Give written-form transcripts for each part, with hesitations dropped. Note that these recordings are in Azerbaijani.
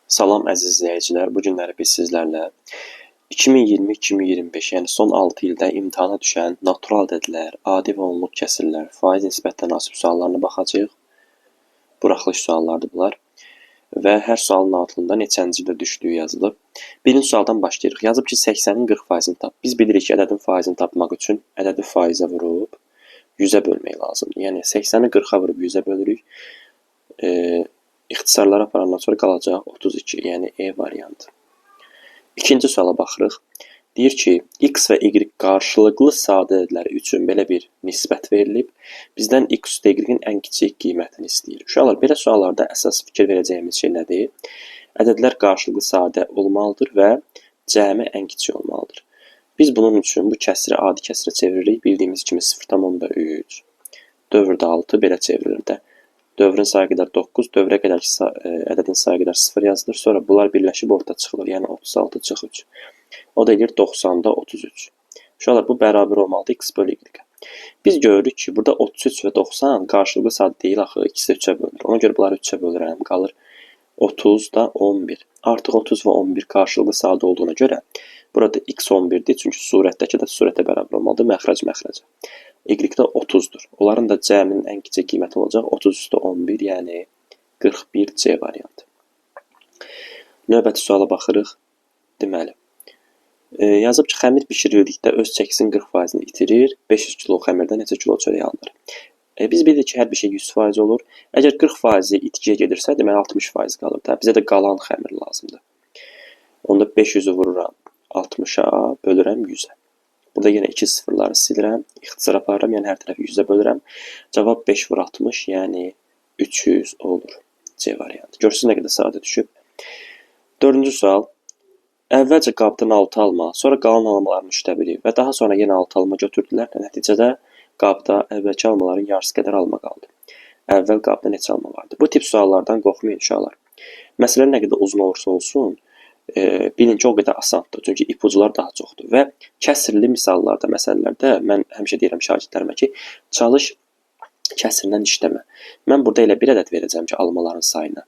Salam əziz izləyicilər, bu günləri biz sizlərlə 2020-2025, yəni son 6 ildə imtahana düşən natural ədədlər, adi və onluq kəsirlər, faiz nisbət tənasüb suallarına baxacağıq. Buraxılış suallardır bunlar. Və hər sualın altında neçənci ildə düşdüyü yazılıb. Birinci sualdan başlayırıq. Yazıb ki, 80-in 40%-ni tap. Biz bilirik ki, ədədin faizini tapmaq üçün ədədi faizə vurub 100-ə bölmək lazımdır. Yəni 80-i 40-a vurub 100-ə bölürük. İxtisarları aparandan sonra qalacaq 32, yəni E variantı. İkinci suala baxırıq. Deyir ki, X və Y qarşılıqlı sadə ədədləri üçün belə bir nisbət verilib. Bizdən X üstə Y-in ən kiçik qiymətini istəyir. Uşaqlar, belə suallarda əsas fikir verəcəyimiz şey nədir? Ədədlər qarşılıqlı sadə olmalıdır və cəmi ən kiçik olmalıdır. Biz bunun üçün bu kəsiri adi kəsirə çeviririk. Bildiyimiz kimi 0,3, dövrdə 6 belə çevrilir də. Dövrün sayı qədər 9, dövrə qədər ədədin sayı qədər 0 yazılır. Sonra bunlar birləşib orta çıxılır. Yəni 36 çıx 3. O da eləyir 90-da 33. Uşaqlar, bu bərabər olmalıdır x bölü y. Biz görürük ki, burada 33 və 90 qarşılıqlı sadə deyil axı, ikisi də 3-ə bölünür. Ona görə bunları 3-ə bölürəm. Qalır 30-da 11. Artıq 30 və 11 qarşılıqlı sadə olduğuna görə burada x 11-dir. Çünki surətdəki də surətə bərabər olmalıdır. Məxrəc məxrəcə. Y-də 30-dur. Onların da cəminin ən kiçik qiyməti olacaq 30 üstə 11, yəni 41 C variantı. Növbəti suala baxırıq. Deməli, yazıb ki, xəmir bişirildikdə öz çəkisinin 40%-ni itirir. 500 kilo xəmirdən neçə kilo çörək alınır? Biz bilirik ki, hər bir şey 100% olur. Əgər 40% itkiyə gedirsə, deməli 60% qalır da. Bizə də qalan xəmir lazımdır. Onda 500-ü vururam 60-a, bölürəm 100-ə. Burada yenə iki sıfırları silirəm, ixtisar aparıram, yəni hər tərəfi 100-ə bölürəm. Cavab 5 vur 60, yəni 300 olur. C variantı. Görürsünüz nə qədər sadə düşüb. Dördüncü sual. Əvvəlcə qabdan 6 alma, sonra qalan almaların 3-də biri və daha sonra yenə 6 alma götürdülər. Nəticədə qabda əvvəlki almaların yarısı qədər alma qaldı. Əvvəl qabda neçə alma vardı? Bu tip suallardan qorxmayın uşaqlar. Məsələ nə qədər uzun olursa olsun, bilin ki, o qədər asandır. Çünki ipucular daha çoxdur. Və kəsirli misallarda, məsələlərdə mən həmişə deyirəm şagirdlərimə ki, çalış kəsirlə işləmə. Mən burada elə bir ədəd verəcəm ki, almaların sayına.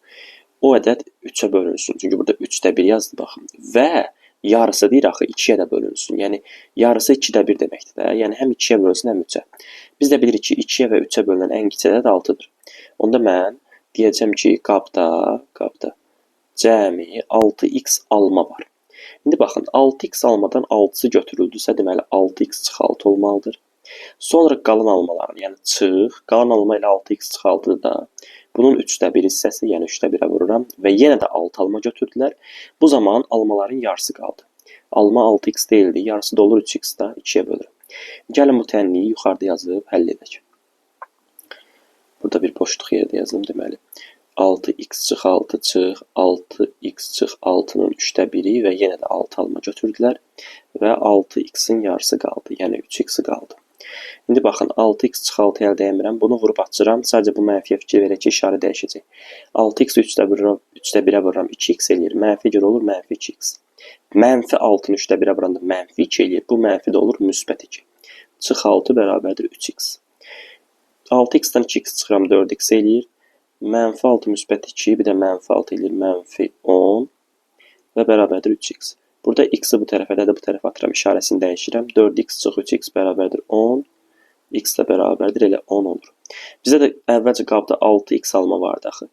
O ədəd 3-ə bölünsün. Çünki burada 3-də 1 yazdı, baxın. Və yarısı deyir axı 2-yə də bölünsün. Yəni yarısı 2-də 1 deməkdir də. Yəni həm 2-yə bölünsün, həm 3-ə. Biz də bilirik ki, 2-yə və 3-ə bölünən ən kiçik ədəd 6-dır. Onda mən deyəcəm ki, qabda cəmi 6x alma var. İndi baxın, 6x almadan 6-sı götürüldüsə, deməli 6x çıx 6 olmalıdır. Sonra qalan almaların, yəni çıx, qalan alma ilə 6x çıx 6-dır da. Bunun 3-də 1 hissəsi, yəni 3-də 1-ə vururam və yenə də 6 alma götürdülər. Bu zaman almaların yarısı qaldı. Alma 6x deyildi, yarısı da olur 3x da 2-yə bölürəm. Gəlin bu tənliyi yuxarıda yazıb həll edək. Burada bir boşluq yerdə yazım, deməli. 6x çıx 6 çıx 6x çıx 6-nın 3-də 1-i və yenə də 6 alma götürdülər və 6x-in yarısı qaldı, yəni 3x-i qaldı. İndi baxın, 6x çıx 6-ya əl dəymirəm, bunu vurub açıram, sadəcə bu mənfiyə fikir verək ki, işarə dəyişəcək. 6x-i 3-də 1-ə vururam, 2x eləyir, mənfi görə olur mənfi 2x. Mənfi 6-nı 3-də 1-ə vuranda mənfi 2 eləyir, bu mənfi də olur müsbət 2. Çıx 6 bərabərdir 3x. 6x-dən 2x çıxıram, 4x eləyir. Mənfi 6 müsbət 2, bir də mənfi 6 eləyir, mənfi 10 və bərabərdir 3x. Burada x-i bu tərəfə, də bu tərəfə atıram, işarəsini dəyişirəm. 4x çıx 3x bərabərdir 10, x də bərabərdir, elə 10 olur. Bizə də əvvəlcə qabda 6x alma vardı axı.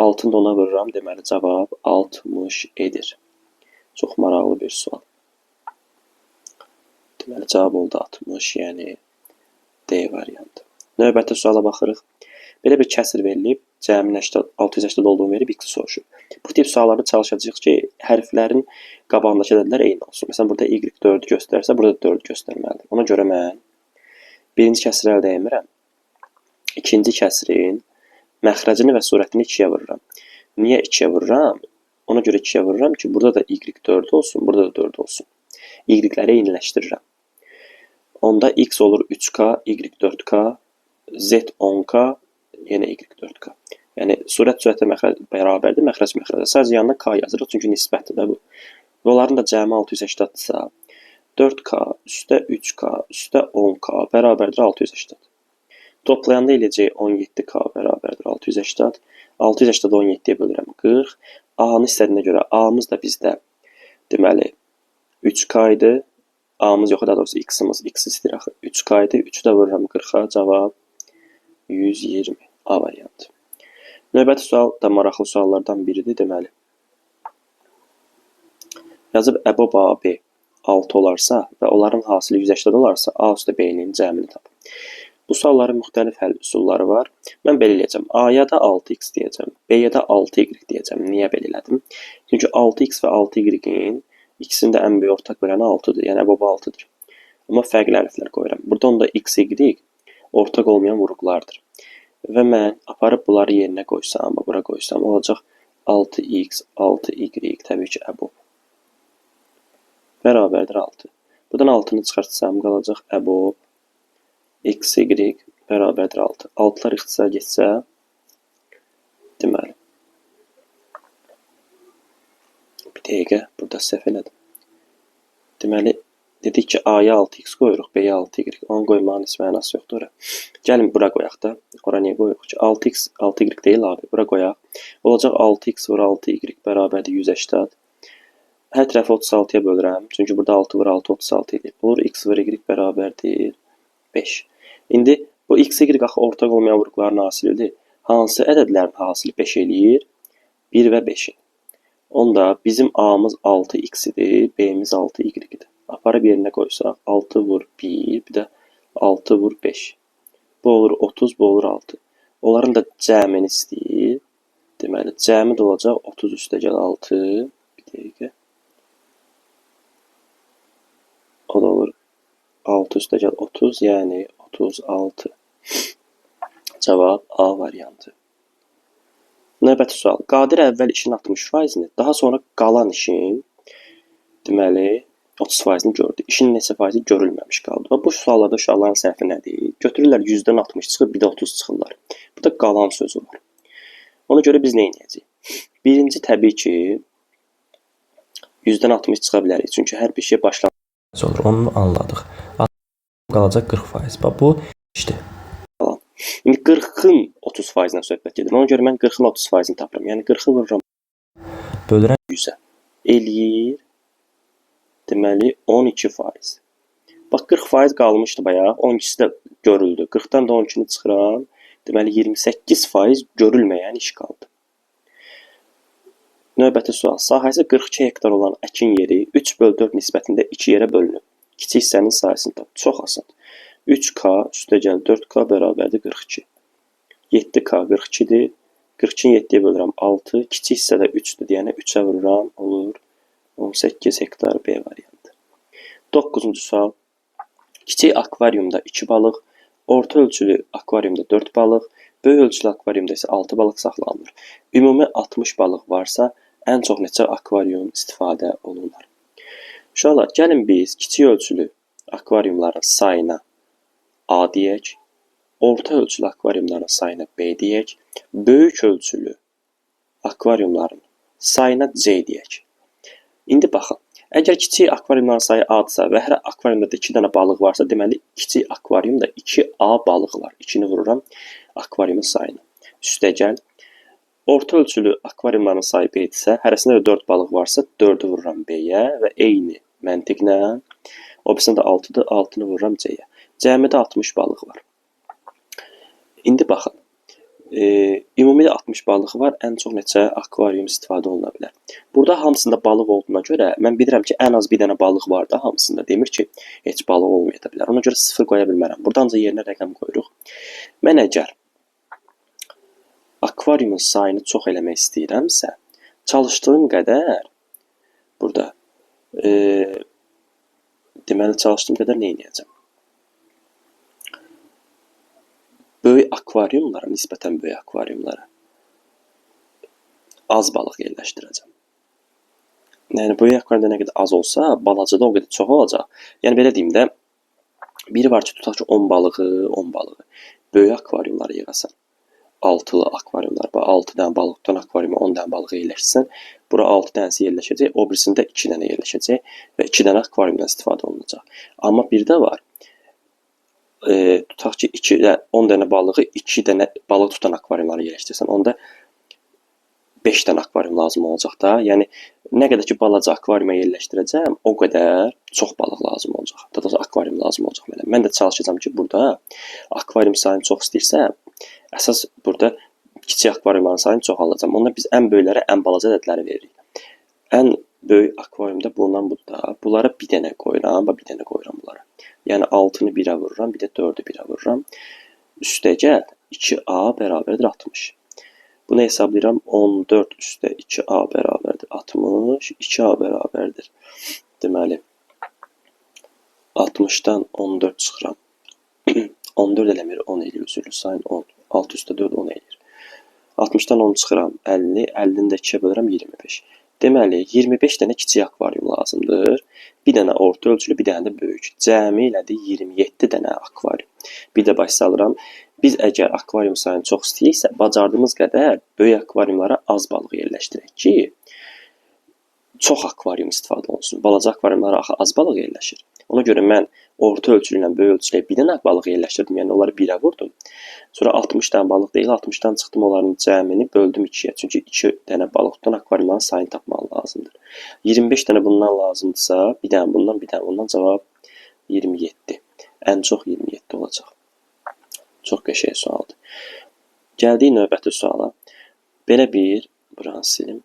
6-nı da ona vururam, deməli cavab 60 edir. Çox maraqlı bir sual. Deməli cavab oldu 60, yəni D variantı. Növbəti suala baxırıq. Belə bir kəsir verilib, cəmin 680 olduğunu verib, x-i soruşur. Bu tip suallarda çalışacağıq ki, hərflərin qabağındakı ədədlər eyni olsun. Məsələn, burada y 4-ü göstərsə, burada 4 göstərməlidir. Ona görə mən birinci kəsiri əl dəymirəm. İkinci kəsirin məxrəcini və surətini 2-yə vururam. Niyə 2-yə vururam? Ona görə 2-yə vururam ki, burada da y 4 olsun, burada da 4 olsun. Y-ləri eyniləşdirirəm. Onda x olur 3k, y 4k, z 10k, yenə y 4k. Yəni surət surətə məxrəc bərabərdir, məxrəc məxrəcə. Sadəcə yanına k yazırıq, çünki nisbətdir də bu. Və onların da cəmi 680-dırsa, 4k üstə 3k üstə 10k bərabərdir 680. Toplayanda eləyəcək 17k bərabərdir 680. 680-ı 17-yə bölürəm 40. A-nı istədiyinə görə A-mız da bizdə deməli 3K idi. A-mız yox, daha doğrusu X-imiz. X istəyir axı. 3K idi. 3-ü də vururam 40-a. Cavab 120. A variantı. Növbəti sual da maraqlı suallardan biridir deməli. Yazıb əbob AB 6 olarsa və onların hasili 180 olarsa A üstə B-nin cəmini tap. Bu sualların müxtəlif həll üsulları var. Mən belə eləyəcəm. A-ya da 6x deyəcəm. B-yə də 6y deyəcəm. Niyə belə elədim? Çünki 6x və 6y-in ikisinin də ən böyük ortaq böləni 6-dır. Yəni əbob 6-dır. Amma fərqli hərflər qoyuram. Burada onda x, y ortaq olmayan vuruqlardır. Və mən aparıb bunları yerinə qoysam, bura qoysam, olacaq 6x, 6y, təbii ki, əbob bərabərdir 6. Buradan 6-nı çıxartsam, qalacaq əbob x, y bərabərdir 6. 6-lar ixtisara getsə, deməli, bir dəqiqə, burada səhv elədim. Deməli, dedik ki, A-ya 6x qoyuruq, B-yə 6y. Onu qoymağın heç mənası yoxdur ora. Gəlin, bura qoyaq da. Ora niyə qoyuruq ki? 6x, 6y deyil abi. Bura qoyaq. Olacaq 6x vur 6y bərabərdir 180. Hər tərəfi 36-ya bölürəm. Çünki burada 6 vur 6, 36 edir. Olur x vur y bərabərdir 5. İndi bu x, y axı ortaq olmayan vuruqların hasilidir. Hansı ədədlərin hasili 5 eləyir? 1 və 5-in. Onda bizim A-mız 6x idi, B-miz 6y idi. Aparıb yerinə qoysaq 6 vur 1, bir də 6 vur 5. Bu olur 30, bu olur 6. Onların da cəmini istəyir. Deməli, cəmi də olacaq 30 üstəgəl 6. Bir dəqiqə. O da olur 6 üstəgəl 30, yəni 36. Cavab A variantı. Növbəti sual. Qadir əvvəl işin 60%-ni, daha sonra qalan işin, deməli, 30%-ni gördü. İşin neçə faizi görülməmiş qaldı. Və bu suallarda uşaqların səhvi nədir? Götürürlər 100-dən 60 çıxır, bir də 30 çıxırlar. Burada qalan sözü var. Ona görə biz nə edəcəyik? Birinci, təbii ki, 100-dən 60 çıxa bilərik. Çünki hər bir şey başlanğıc olur. Onu anladıq. Qalacaq 40%. Bax, bu işdir. İndi 40-ın 30%-dən söhbət gedir. Ona görə mən 40-ın 30%-ni tapıram. Yəni 40-ı vururam. Bölürəm 100-ə. Eləyir. Deməli 12%. Bax 40% qalmışdı bayaq. 12-si də görüldü. 40-dan da 12-ni çıxıram. Deməli 28% görülməyən iş qaldı. Növbəti sual. Sahəsi 42 hektar olan əkin yeri 3/4 nisbətində 2 yerə bölünüb. Kiçik hissənin sahəsini tap. Çox asan. 3K üstəgəl 4K bərabərdir 42. 7K 42-dir. 42-ni 7-yə bölürəm 6. Kiçik hissədə 3-dür deyənə 3-ə vururam. Olur 18 hektar B variantı. 9-cu sual. Kiçik akvariumda 2 balıq, orta ölçülü akvariumda 4 balıq, böyük ölçülü akvariumda isə 6 balıq saxlanılır. Ümumi 60 balıq varsa, ən çox neçə akvarium istifadə olunur? Uşaqlar, gəlin biz kiçik ölçülü akvariumların sayına A deyək, orta ölçülü akvariumların sayına B deyək, böyük ölçülü akvariumların sayına C deyək. İndi baxın, əgər kiçik akvariumların sayı A-dırsa və hər akvariumda da 2 dənə balıq varsa, deməli kiçik akvariumda 2A balığı var. 2-ni vururam akvariumun sayına. Üstəgəl, orta ölçülü akvariumların sayı B-dirsə, hərəsində də 4 balıq varsa, 4-ü vururam B-yə və eyni məntiqlə, o birisində də 6-dır, 6-nı vururam C-yə. Cəmidə 60 balıq var. İndi baxın, ümumidə 60 balıq var, ən çox neçə akvarium istifadə oluna bilər. Burada hamısında balıq olduğuna görə mən bilirəm ki, ən az bir dənə balıq var da hamısında. Demir ki, heç balıq olmaya da bilər. Ona görə 0 qoya bilmərəm. Burada ancaq yerinə rəqəm qoyuruq. Mən əgər akvariumun sayını çox eləmək istəyirəmsə, çalışdığım qədər burada deməli çalışdığım qədər nə edəcəm? Böyük akvariumlara, nisbətən böyük akvariumlara az balıq yerləşdirəcəm. Yəni, böyük akvariumda nə qədər az olsa, balacada o qədər çox olacaq. Yəni, belə deyim də, biri var ki, tutaq ki, 10 balığı, 10 balığı. Böyük akvariumlara yığasan, altılı akvariumlar, bax, 6 dənə balıq tutan akvariuma 10 dənə balığı yerləşdirsən, bura 6 dənəsi yerləşəcək, o birisində 2 dənə yerləşəcək və 2 dənə akvariumdan istifadə olunacaq. Amma bir də var, tutaq ki, 10 dənə balığı 2 dənə balıq tutan akvariumlara yerləşdirsən, onda 5 dənə akvarium lazım olacaq da. Yəni, nə qədər ki, balaca akvariuma yerləşdirəcəm, o qədər çox balıq lazım olacaq. Daha doğrusu, akvarium lazım olacaq mənə. Mən də çalışacağam ki, burada akvarium sayını çox istəyirsə, əsas burada kiçik akvariumların sayını çoxaldacam. Onda biz ən böyüklərə ən balaca ədədləri veririk. Ən böyük akvariumda bulunan budur da. Bunlara bir dənə qoyuram, bir dənə qoyuram bunlara. Yəni, 6-nı 1-ə vururam, bir də 4-ü 1-ə vururam. Üstə gəl, 2A bərabərdir 60. Bunu hesablayıram, 14 üstə 2A bərabərdir 60, 2A bərabərdir. Deməli, 60-dan 14 çıxıram. 14 eləmir, 10 eləyir, üzürlü sayın 10. 6 üstə 4, 10 eləyir. 60-dan 10 çıxıram, 50, 50-ni də 2-yə bölürəm, 25. Deməli, 25 dənə kiçik akvarium lazımdır. Bir dənə orta ölçülü, bir dənə də böyük. Cəmi elədir 27 dənə akvarium. Bir də baş salıram. Biz əgər akvarium sayını çox istəyiriksə, bacardığımız qədər böyük akvariumlara az balıq yerləşdirək ki, çox akvarium istifadə olunsun. Balaca akvariumlara axı az balıq yerləşir. Ona görə mən orta ölçülü ilə böyük ölçülüyə bir dənə balıq yerləşdirdim, yəni onları 1-ə vurdum. Sonra 60 dənə balıq deyil, 60-dan çıxdım onların cəmini böldüm 2-yə. Çünki 2 dənə balıq tutan akvariumların sayını tapmaq lazımdır. 25 dənə bundan lazımdırsa, bir dənə bundan, bir dənə bundan cavab 27. Ən çox 27 olacaq. Çox qəşəng sualdır. Gəldik növbəti suala. Belə bir, buranı silim.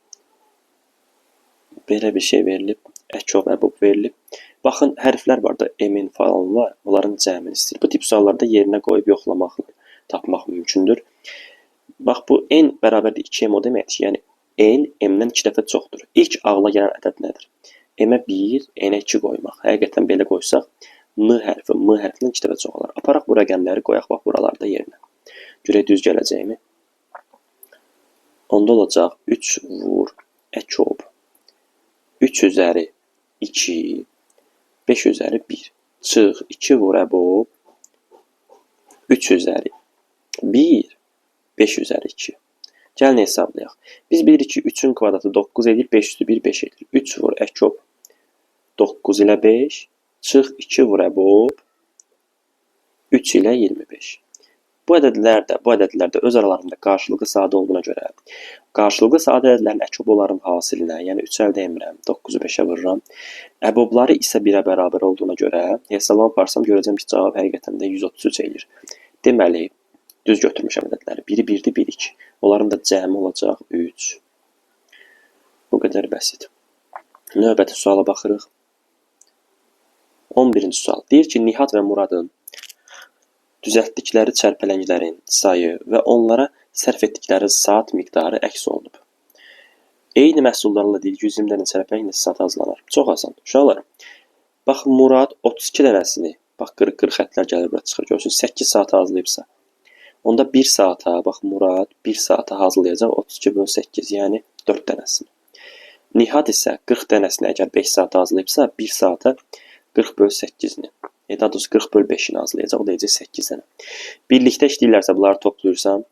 Belə bir şey verilib, əkob, əbob verilib. Baxın, hərflər var da, M-in falan var, onların cəmini istəyir. Bu tip suallarda yerinə qoyub yoxlamaqla tapmaq mümkündür. Bax, bu N bərabərdir 2M o deməkdir ki, yəni N, M-dən 2 dəfə çoxdur. İlk ağla gələn ədəd nədir? M-ə 1, N-ə 2 qoymaq. Həqiqətən belə qoysaq, N hərfi, M hərfindən 2 dəfə çox olar. Aparaq bu rəqəmləri qoyaq bax buralarda yerinə. Görək düz gələcəkmi? Onda olacaq 3 vur əkob 3 üzəri 2, 5 üzəri 1. Çıx 2 vur əbob 3 üzəri 1, 5 üzəri 2. Gəlin hesablayaq. Biz bilirik ki, 3-ün kvadratı 9 edir, 5 üstü 1, 5 edir. 3 vur əkob 9 ilə 5. Çıx 2 vur əbob 3 ilə 25. Bu ədədlər də öz aralarında qarşılıqlı sadə olduğuna görə, qarşılıqlı sadə ədədlərin əkobu onların hasilinə, yəni 3 əldə etmirəm, 9-u 5-ə vururam. Əbobları isə 1-ə bərabər olduğuna görə hesablama aparsam görəcəm ki, cavab həqiqətən də 133 eləyir. Deməli, düz götürmüşəm ədədləri. Biri 1-dir, biri 2. Onların da cəmi olacaq 3. Bu qədər bəsit. Növbəti suala baxırıq. 11-ci sual. Deyir ki, Nihat və Muradın düzəltdikləri çərpələnglərin sayı və onlara sərf etdikləri saat miqdarı əks olunub. Eyni məhsullarla deyir, 120 dənə çərpələng neçə saat hazırlanar? Çox asan. Uşaqlar, bax, Murad 32 dənəsini, bax, qırıq-qırıq xətlər gəlir bura çıxır, görürsünüz, 8 saat hazırlayıbsa. Onda 1 saata, bax, Murad 1 saata hazırlayacaq 32 böl 8, yəni 4 dənəsini. Nihat isə 40 dənəsini əgər 5 saat hazırlayıbsa, 1 saata 40 böl 8-ni. Daha doğrusu 40 böl 5-ini hazırlayacaq, o da edəcək 8 dənə. Birlikdə işləyirlərsə, bunları toplayırsam,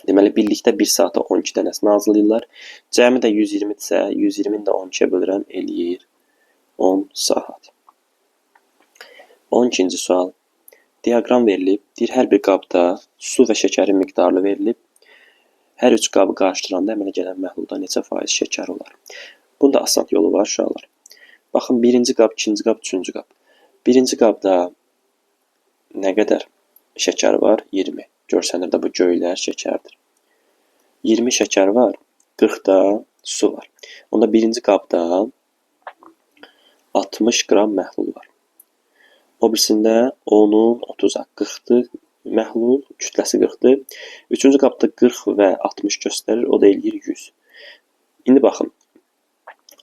deməli, birlikdə 1 saata 12 dənəsini hazırlayırlar. Cəmi də 120-dirsə, 120-ni də 12-yə bölürəm, eləyir 10 saat. 12-ci sual. Diaqram verilib. Deyir, hər bir qabda su və şəkərin miqdarı verilib. Hər üç qabı qarışdıranda əmələ gələn məhlulda neçə faiz şəkər olar? Bunun da asan yolu var, uşaqlar. Baxın, birinci qab, ikinci qab, üçüncü qab. Birinci qabda nə qədər şəkər var? 20. Görsənir də bu göylər şəkərdir. 20 şəkər var, 40 da su var. Onda birinci qabda 60 qram məhlul var. O birisində 10-un 30-a 40-dır məhlul, kütləsi 40-dır. Üçüncü qabda 40 və 60 göstərir, o da eləyir 100. İndi baxın,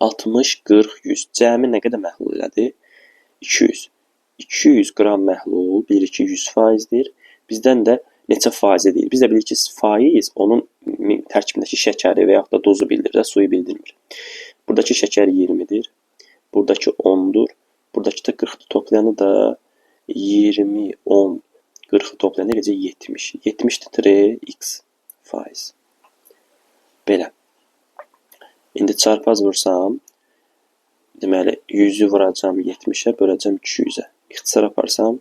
60, 40, 100. Cəmi nə qədər məhlul elədi? 200. 200 qram məhlul, bilirik ki, 100 faizdir. Bizdən də neçə faizə deyir? Biz də bilirik ki, faiz onun tərkibindəki şəkəri və yaxud da dozu bildirir, suyu bildirmir. Buradakı şəkər 20-dir, buradakı 10-dur, buradakı da 40-dır. Toplayanı da 20, 10, 40-ı toplayanda eləcək 70. 70 litre x faiz. Belə. İndi çarpaz vursam, deməli, 100-ü vuracam 70-ə, böləcəm 200-ə. İxtisar aparsam,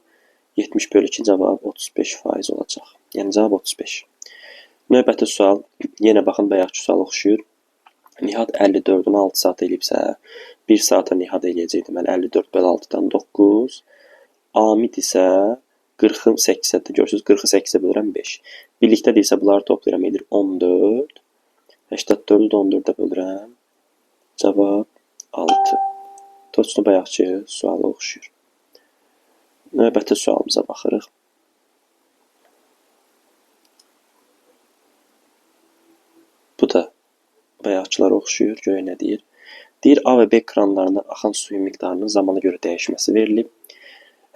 70 bölü 2 cavab 35% olacaq. Yəni, cavab 35. Növbəti sual, yenə baxın, bayaqki sual oxşuyur. Nihat 54-ünü 6 saat eləyibsə, 1 saata Nihat eləyəcək. Deməli, 54 böl 6-dan 9. Amid isə 40-ı 8-ə də görürsünüz, 40-ı 8-ə bölürəm 5. Birlikdə deyirsə, bunları toplayıram, edir 14. 84-ü də 14-ə bölürəm. Cavab 6. Toçnu bayaqki suala oxşuyur. Növbəti sualımıza baxırıq. Bu da bayaqçılara oxşuyur. Görək nə deyir. Deyir, A və B kranlarından axan suyun miqdarının zamana görə dəyişməsi verilib.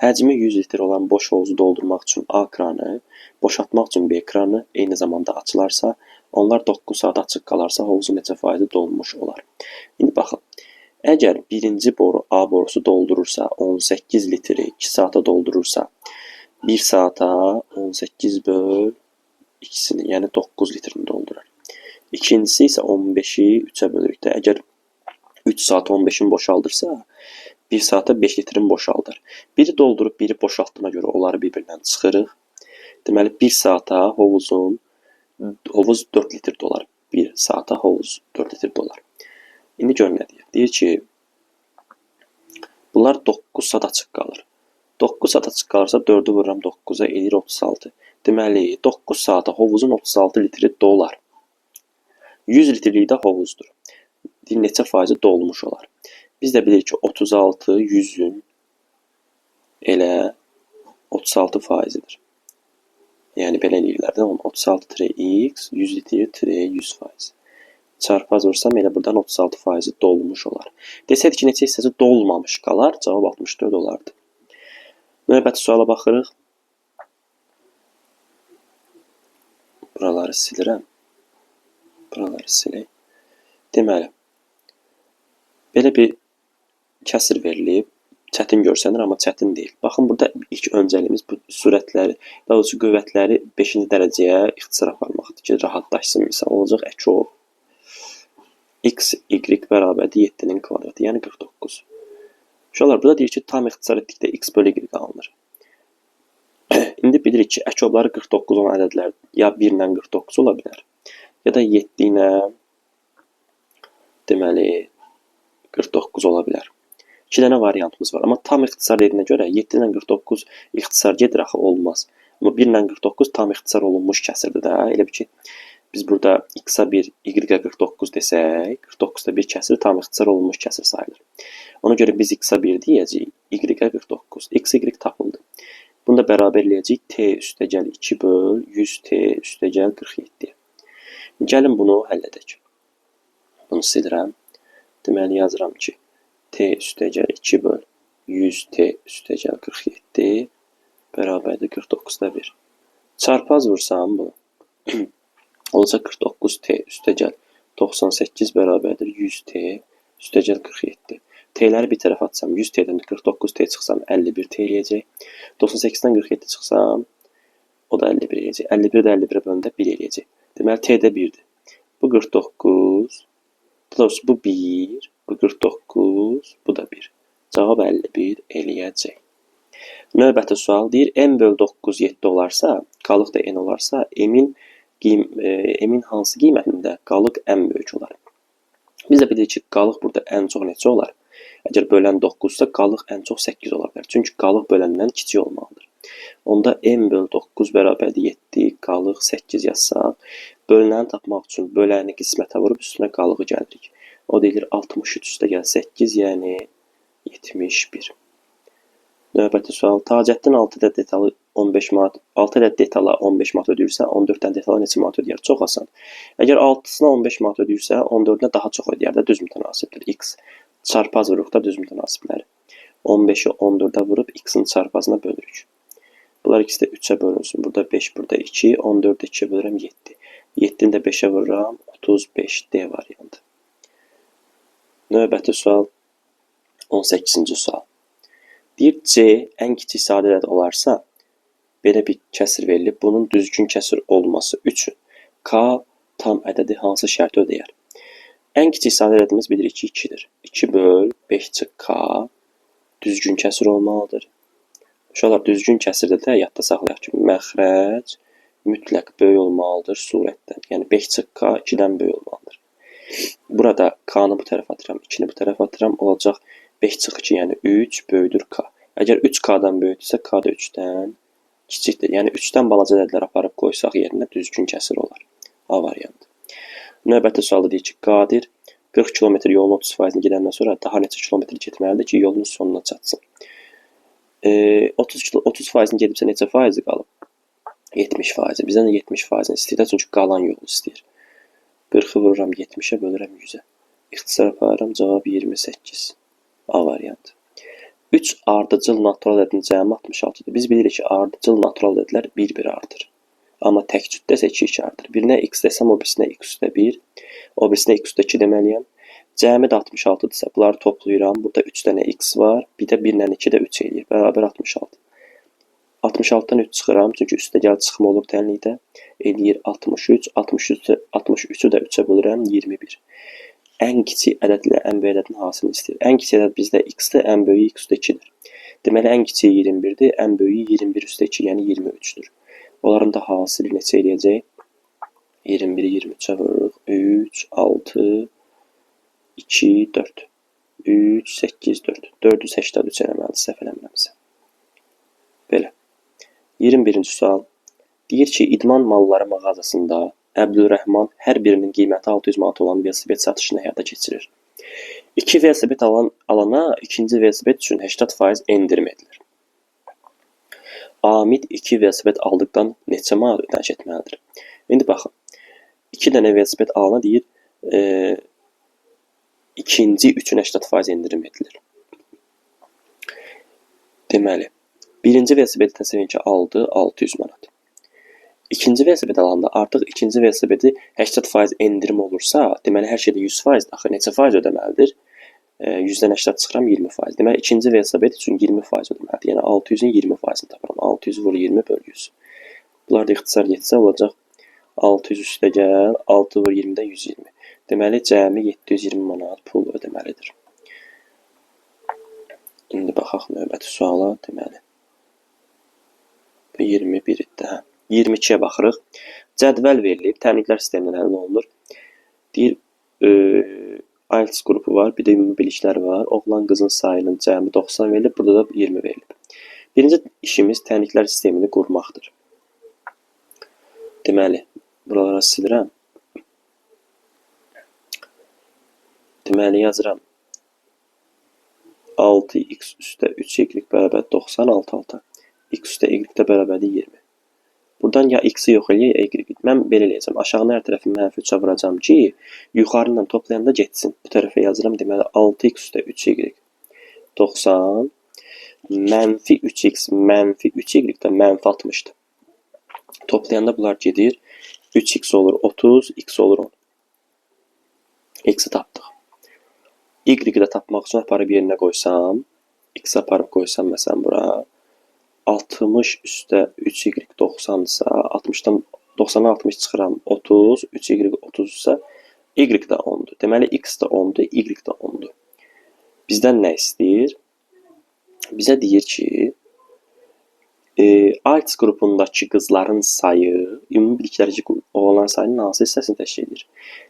Həcmi 100 litr olan boş hovuzu doldurmaq üçün A kranı, boşaltmaq üçün B kranı eyni zamanda açılarsa, onlar 9 saat açıq qalarsa, hovuzun neçə faizi dolmuş olar? İndi baxın. Əgər birinci boru A borusu doldurursa, 18 litri 2 saata doldurursa, 1 saata 18 böl ikisini, yəni 9 litrini doldurar. İkincisi isə 15-i 3-ə bölürük də. Əgər 3 saat 15-ini boşaldırsa, 1 saata 5 litrini boşaldar. Biri doldurub, biri boşaltdığına görə onları bir-birindən çıxırıq. Deməli, 1 saata hovuz 4 litr dolar. 1 saata hovuz 4 litr dolar. İndi gör nə deyir. Deyir ki, bunlar 9 saat açıq qalır. 9 saat açıq qalırsa, 4-ü vururam 9-a, eləyir 36. Deməli, 9 saata hovuzun 36 litri dolar. 100 litrlik də hovuzdur. Deyir, neçə faizi dolmuş olar? Biz də bilirik ki, 36 100-ün elə 36 faizidir. Yəni, belə eləyirlər də, 36 tre x, 100 litr tre 100 faiz. Çarpaz vursam, elə buradan 36 faizi dolmuş olar. Desəydi ki, neçə hissəsi dolmamış qalar, cavab 64 olardı. Növbəti suala baxırıq. Buraları silirəm. Buraları silək. Deməli, belə bir kəsir verilib. Çətin görsənir, amma çətin deyil. Baxın, burada ilk öncəliyimiz bu sürətləri, daha doğrusu qüvvətləri 5-ci dərəcəyə ixtisar aparmaqdır ki, rahatlaşsın. Misal olacaq əkob x, y bərabərdir 7-nin kvadratı, yəni 49. Uşaqlar, burada deyir ki, tam ixtisar etdikdə x bölü y alınır. İndi bilirik ki, əkobları 49 olan ədədlər ya 1 ilə 49 ola bilər, ya da 7 ilə deməli 49 ola bilər. 2 dənə variantımız var. Amma tam ixtisar dediyinə görə 7 ilə 49 ixtisar gedir axı, olmaz. Amma 1 ilə 49 tam ixtisar olunmuş kəsirdir də. Elə bil ki, biz burada x-a 1, y-ə 49 desək, 49-da 1 kəsir tam ixtisar olunmuş kəsir sayılır. Ona görə biz x-a 1 deyəcəyik, y-ə 49. X, y tapıldı. Bunu da bərabər eləyəcəyik t üstəgəl 2 böl 100 t üstəgəl 47. Gəlin bunu həll edək. Bunu silirəm. Deməli, yazıram ki, t üstəgəl 2 böl 100 t üstəgəl 47 bərabərdir 49-da 1. Çarpaz vursam bunu. Olacaq 49 t üstəgəl 98 bərabərdir 100 t üstəgəl 47. T-ləri bir tərəfə atsam 100 t-dən 49 t çıxsam 51 t eləyəcək. 98-dən 47 çıxsam o da 51 eləyəcək. 51 də 51-ə böləndə 1 eləyəcək. Deməli t də 1-dir. Bu 49, daha doğrusu bu 1, bu 49, bu da 1. Cavab 51 eləyəcək. Növbəti sual deyir, m böl 9 7 olarsa, qalıq da n olarsa, m-in hansı qiymətində qalıq ən böyük olar? Biz də bilirik ki, qalıq burada ən çox neçə olar? Əgər bölən 9-sa, qalıq ən çox 8 ola bilər. Çünki qalıq böləndən kiçik olmalıdır. Onda m böl 9 bərabərdir 7, qalıq 8 yazsaq, bölünəni tapmaq üçün böləni qismətə vurub üstünə qalığı gəlirik. O deyilir 63 üstəgəl 8, yəni 71. Növbəti sual. Tacəddin 6 ədəd detalı 15 manat, 6 ədəd detala 15 manat ödəyirsə, 14 dənə detala neçə manat ödəyər? Çox asan. Əgər 6-sına 15 manat ödəyirsə, 14-nə daha çox ödəyər də düz mütənasibdir. X çarpaz vururuq da düz mütənasibləri. 15-i 14-ə vurub x-in çarpazına bölürük. Bunlar ikisi də 3-ə bölünsün. Burada 5, burada 2. 14-ü 2-yə bölürəm 7. 7-ni də 5-ə vururam. 35 D variantı. Növbəti sual 18-ci sual. Deyir C ən kiçik sadə ədəd olarsa, belə bir kəsir verilib. Bunun düzgün kəsir olması üçün K tam ədədi hansı şərti ödəyər? Ən kiçik sadə ədədimiz bilirik ki, 2-dir. 2 böl 5 çıx K düzgün kəsir olmalıdır. Uşaqlar, düzgün kəsirdə də yadda saxlayaq ki, məxrəc Mütləq böyük olmalıdır surətdən. Yəni 5 çıx K 2-dən böyük olmalıdır. Burada K-nı bu tərəfə atıram, 2-ni bu tərəfə atıram. Olacaq 5 çıx 2, yəni 3 böyüdür K. Əgər 3 K-dan böyükdürsə, K da 3-dən kiçikdir. Yəni 3-dən balaca ədədlər aparıb qoysaq yerinə düzgün kəsir olar. A variantı. Növbəti sualda deyir ki, Qadir 40 km yolun 30%-ni gedəndən sonra daha neçə kilometr getməlidir ki, yolun sonuna çatsın. 30%-ni gedibsə neçə faizi qalıb? 70%. Bizdən də 70%-ni istəyir, çünki qalan yolu istəyir. 40-ı vururam 70-ə, bölürəm 100-ə. İxtisar aparıram, cavab 28. A variantı. 3 ardıcıl natural ədədin cəmi 66-dır. Biz bilirik ki, ardıcıl natural ədədlər 1-1 artır. Amma tək cütdə isə 2-2 artır. Birinə x desəm, o birisinə x üstə 1, o birisinə x üstə 2 deməliyəm. Cəmi də 66-dırsa, bunları toplayıram. Burada 3 dənə x var, bir də 1 ilə 2 də 3 eləyir. Bərabər 66. 66-dan 3 çıxıram, çünki üstə gəl çıxma olur tənlikdə. Eləyir 63, 63-ü də 3-ə bölürəm, 21. Ən kiçik ədədlə ən böyük ədədin hasilini istəyir. Ən kiçik ədəd bizdə x-dir, ən böyüyü x üstə 2-dir. Deməli, ən kiçiyi 21-dir, ən böyüyü 21 üstə 2, yəni 23-dür. Onların da hasili neçə eləyəcək? 21-i 23-ə vururuq. 3, 6, 2, 4. 3, 8, 4. 483 eləməlidir, səhv eləmirəmsə. Belə. 21-ci sual. Deyir ki, idman malları mağazasında Əbdülrəhman hər birinin qiyməti 600 manat olan velosiped satışını həyata keçirir. 2 velosiped alana ikinci velosiped üçün 80% endirim edilir. Amid 2 velosiped aldıqdan neçə manat ödəniş etməlidir? İndi baxın, 2 dənə velosiped alana deyir, ikinci üçün 80% endirim edilir. Deməli, birinci velosipedi təsəvvür edin ki, aldı 600 manat. İkinci velosiped alanda artıq ikinci velosipedi 80% endirim olursa, deməli hər şeydə 100% axı neçə faiz ödəməlidir? 100-dən 80 çıxıram 20%. Deməli ikinci velosiped üçün 20% ödəməlidir. Yəni 600-ün 20%-ni tapıram. 600 vur 20 böl 100. Bunlar da ixtisar getsə olacaq 600 üstə gəl, 6 vur 20-dən 120. Deməli cəmi 720 manat pul ödəməlidir. İndi baxaq növbəti suala. Deməli bu 21 idi. Hə. 22-yə baxırıq. Cədvəl verilib, tənliklər sistemindən həll olunur. Deyir, IELTS qrupu var, bir də ümumi biliklər var. Oğlan qızın sayının cəmi 90 verilib, burada da 20 verilib. Birinci işimiz tənliklər sistemini qurmaqdır. Deməli, buralara silirəm. Deməli, yazıram. 6x üstə 3y bərabər 90, 6 6. X üstə y də bərabərdir 20. Buradan ya x-i yox eləyək, ya y-i. Mən belə eləyəcəm. Aşağını hər tərəfi mənfi 3-ə vuracam ki, yuxarı ilə toplayanda getsin. Bu tərəfə yazıram. Deməli, 6x üstə 3y 90, mənfi 3x, mənfi 3y də mənfi 60-dır. Toplayanda bunlar gedir. 3x olur 30, x olur 10. X-i tapdıq. Y-i də tapmaq üçün aparıb yerinə qoysam, x-i aparıb qoysam məsələn bura, 60 üstə 3y 90-dırsa, 60-dan 90-dan 60 çıxıram 30, 3y 30-sa, y də 10-dur. Deməli, x də 10-dur, y də 10-dur. Bizdən nə istəyir? Bizə deyir ki, IELTS qrupundakı qızların sayı, ümumi biliklərdəki oğlanların sayının hansı hissəsini təşkil edir?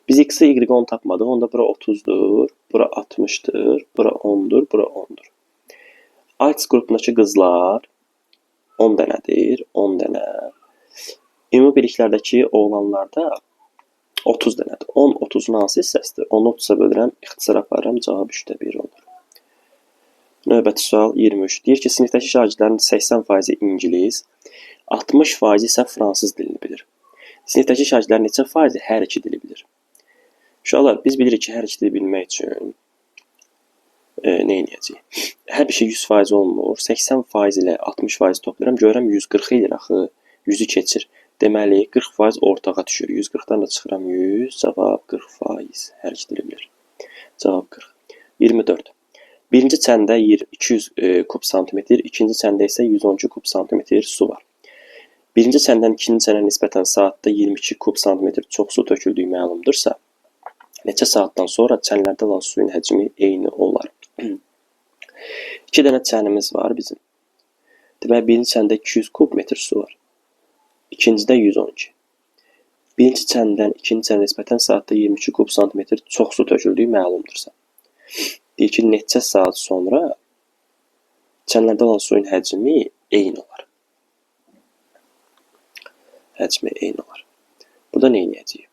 Biz x-i, y-i 10 tapmadıq. Onda bura 30-dur, bura 60-dır, bura 10-dur, bura 10-dur. IELTS qrupundakı qızlar 10 dənədir, 10 dənə. Ümumi biliklərdəki oğlanlarda 30 dənədir. 10, 30-un hansı hissəsidir? 10-u 30-a bölürəm, ixtisar aparıram, cavab 3-də 1 olur. Növbəti sual 23. Deyir ki, sinifdəki şagirdlərin 80% ingilis, 60% isə fransız dilini bilir. Sinifdəki şagirdlərin neçə faizi hər iki dili bilir? Uşaqlar, biz bilirik ki, hər iki dili bilmək üçün nə eləyəcəyik? Hər bir şey 100% olmur. 80% ilə 60% toplayıram. Görürəm 140 eləyir axı. 100-ü keçir. Deməli, 40% ortağa düşür. 140-dan da çıxıram 100. Cavab 40%. Hər iki dili bilir. Cavab 40. 24. Birinci çəndə 200 kub santimetr, ikinci çəndə isə 112 kub santimetr su var. Birinci çəndən ikinci çənə nisbətən saatda 22 kub santimetr çox su töküldüyü məlumdursa, neçə saatdan sonra çənlərdə olan suyun həcmi eyni olar? İki dənə çənimiz var bizim. Deməli, birinci çəndə 200 kub metr su var. İkincidə 112. Birinci çəndən ikinci çənə nisbətən saatda 22 kub santimetr çox su töküldüyü məlumdursa. Deyir ki, neçə saat sonra çənlərdə olan suyun həcmi eyni olar. Həcmi eyni olar. Burada nə edəcəyik?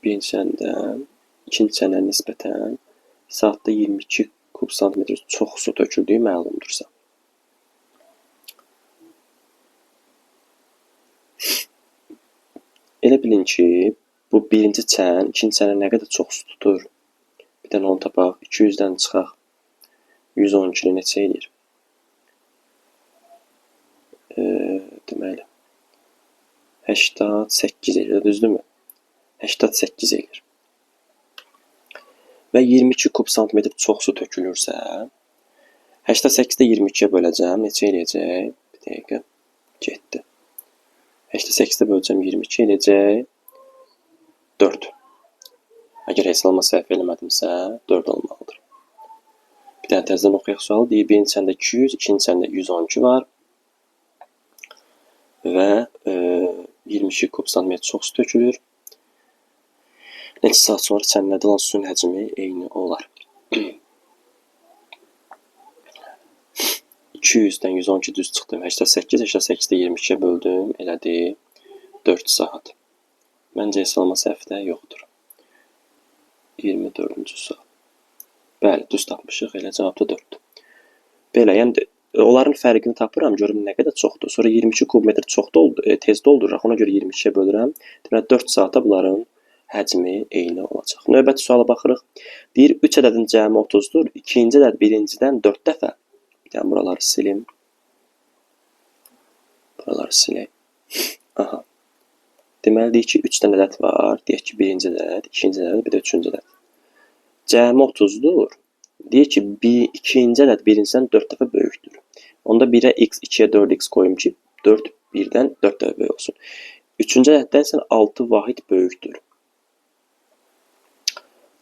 Birinci çəndən ikinci çənə nisbətən saatda 22 kub santimetr çox su töküldüyü məlumdursa. Elə bilin ki, bu birinci çən ikinci çənə nə qədər çox su tutur? Bir dənə onu tapaq. 200-dən çıxaq. 112-ni neçə eləyir? Deməli, 88 eləyir, düzdürmü? 88 eləyir. Və 22 kub santimetr çox su tökülürsə, 88-də 22-yə böləcəm. Neçə eləyəcək? Bir dəqiqə. Getdi. 88-də böləcəm 22 eləyəcək. 4. Əgər hesablama səhv eləmədimsə, 4 olmalıdır. Bir dənə təzədən oxuyaq sualı. Deyir, birinci çəndə 200, ikinci çəndə 112 var. Və 22 kub santimetr çox su tökülür. Neçə saat sonra çənlərdə olan suyun həcmi eyni olar. 200-dən 112 düz çıxdım. 88, 88-də 22-yə böldüm. Elədi 4 saat. Məncə hesablama səhvi də yoxdur. 24-cü sual. Bəli, düz tapmışıq. Elə cavab da 4-dür. Belə, yəni onların fərqini tapıram, görüm nə qədər çoxdur. Sonra 22 kubmetr çox tez doldururaq. Ona görə 22-yə bölürəm. Deməli, 4 saata bunların həcmi eyni olacaq. Növbəti suala baxırıq. Deyir, 3 ədədin cəmi 30-dur. İkinci ədəd birincidən 4 dəfə. Bir dənə buraları silim. Buraları silək. Aha. Deməli, deyir ki, 3 dənə ədəd var. Deyək ki, birinci ədəd, ikinci ədəd, bir də üçüncü ədəd. Cəmi 30-dur. Deyir ki, ikinci ədəd birincidən 4 dəfə böyükdür. Onda 1-ə x, 2-yə 4x qoyum ki, 4 1-dən 4 dəfə böyük olsun. Üçüncü ədəddən isə 6 vahid böyükdür.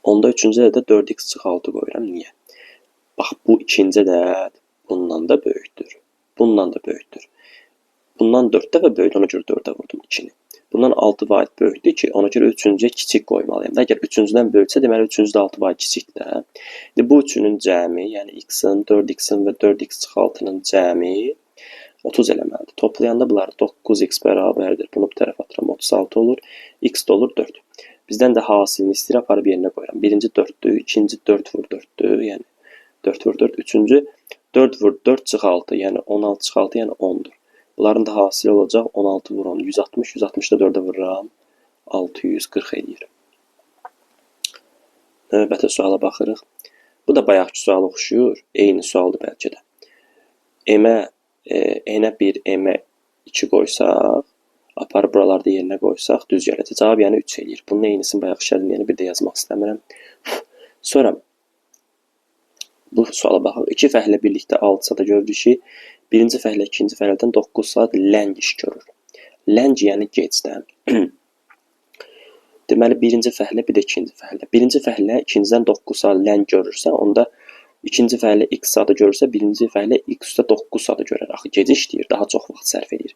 Onda üçüncü ədədə 4x çıx 6 qoyuram. Niyə? Bax, bu ikinci ədəd bundan da böyükdür. Bundan da böyükdür. Bundan 4 dəfə böyükdür, ona görə 4-ə vurdum 2-ni. Bundan 6 vahid böyükdür ki, ona görə üçüncüyə kiçik qoymalıyam. Əgər üçüncüdən böyüksə, deməli üçüncü də 6 vahid kiçikdir də. İndi bu üçünün cəmi, yəni x-in, 4x-in və 4x çıx 6-nın cəmi 30 eləməlidir. Toplayanda bunları 9x bərabərdir. Bunu bu tərəfə atıram, 36 olur. X də olur 4. Bizdən də hasilini istəyir, aparıb yerinə qoyuram. Birinci 4-dür, ikinci 4 vur 4-dür, yəni 4 vur 4. Üçüncü 4 vur 4 çıx 6, yəni 16 çıx 6, yəni 10-dur. Bunların da hasili olacaq 16 vur 10, 160, 160-da 4-ə vururam, 640 eləyir. Növbəti suala baxırıq. Bu da bayaqki suala oxşuyur, eyni sualdır bəlkə də. M-ə, N-ə 1, M-ə 2 qoysaq, aparıb buralarda yerinə qoysaq, düz gələcək. Cavab yəni 3 eləyir. Bunun eynisini bayaq işlədim, yəni bir də yazmaq istəmirəm. Sonra bu suala baxaq. İki fəhlə birlikdə 6 saata görürük ki, birinci fəhlə ikinci fəhlədən 9 saat ləng iş görür. Ləng yəni gecdə. Deməli, birinci fəhlə, bir də ikinci fəhlə. Birinci fəhlə ikincidən 9 saat ləng görürsə, onda ikinci fəhlə x saata görürsə, birinci fəhlə x üstə 9 saata görər. Axı gecə işləyir, daha çox vaxt sərf edir.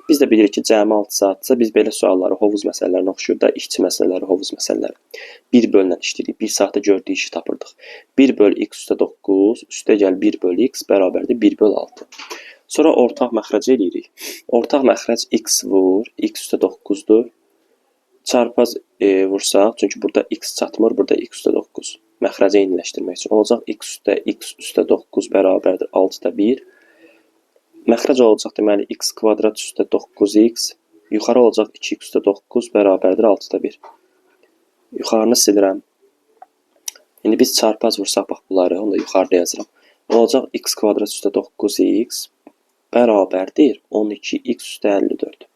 Biz də bilirik ki, cəmi 6 saatsa, biz belə sualları, hovuz məsələlərinə oxşuyur da, işçi məsələləri, hovuz məsələləri. 1 böllə işləyirik, 1 saatda gördüyü işi tapırdıq. 1 böl x üstə 9, üstə gəl 1 böl x bərabərdir 1 böl 6. Sonra ortaq məxrəc eləyirik. Ortaq məxrəc x vur, x üstə 9-dur. Çarpaz vursaq, çünki burada x çatmır, burada x üstə 9. Məxrəci eyniləşdirmək üçün olacaq x üstə x üstə 9 bərabərdir 6-da 1. Məxrəc olacaq deməli x kvadrat üstə 9x. Yuxarı olacaq 2x üstə 9 bərabərdir 6-da 1. Yuxarını silirəm. İndi biz çarpaz vursaq bax bunları, onu da yuxarıda yazıram. Olacaq x kvadrat üstə 9x bərabərdir 12x üstə 54.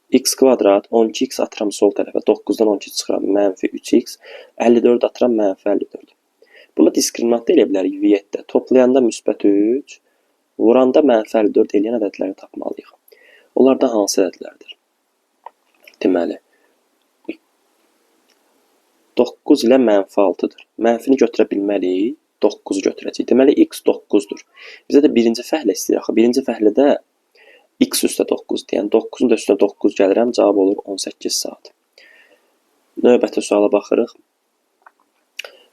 X kvadrat 12x atıram sol tərəfə, 9-dan 12 çıxıram, mənfi 3x, 54 atıram, mənfi 54. Bunu diskriminant da eləyə bilərik V7-də. Toplayanda müsbət 3, vuranda mənfi 54 eləyən ədədləri tapmalıyıq. Onlardan hansı ədədlərdir? Deməli, 9 ilə mənfi 6-dır. Mənfini götürə bilmərik. 9-u götürəcəyik. Deməli, x 9-dur. Bizə də birinci fəhlə istəyir axı. Birinci fəhlədə x üstə 9-dur. Yəni, 9-un da üstünə 9 gəlirəm, cavab olur 18 saat. Növbəti suala baxırıq.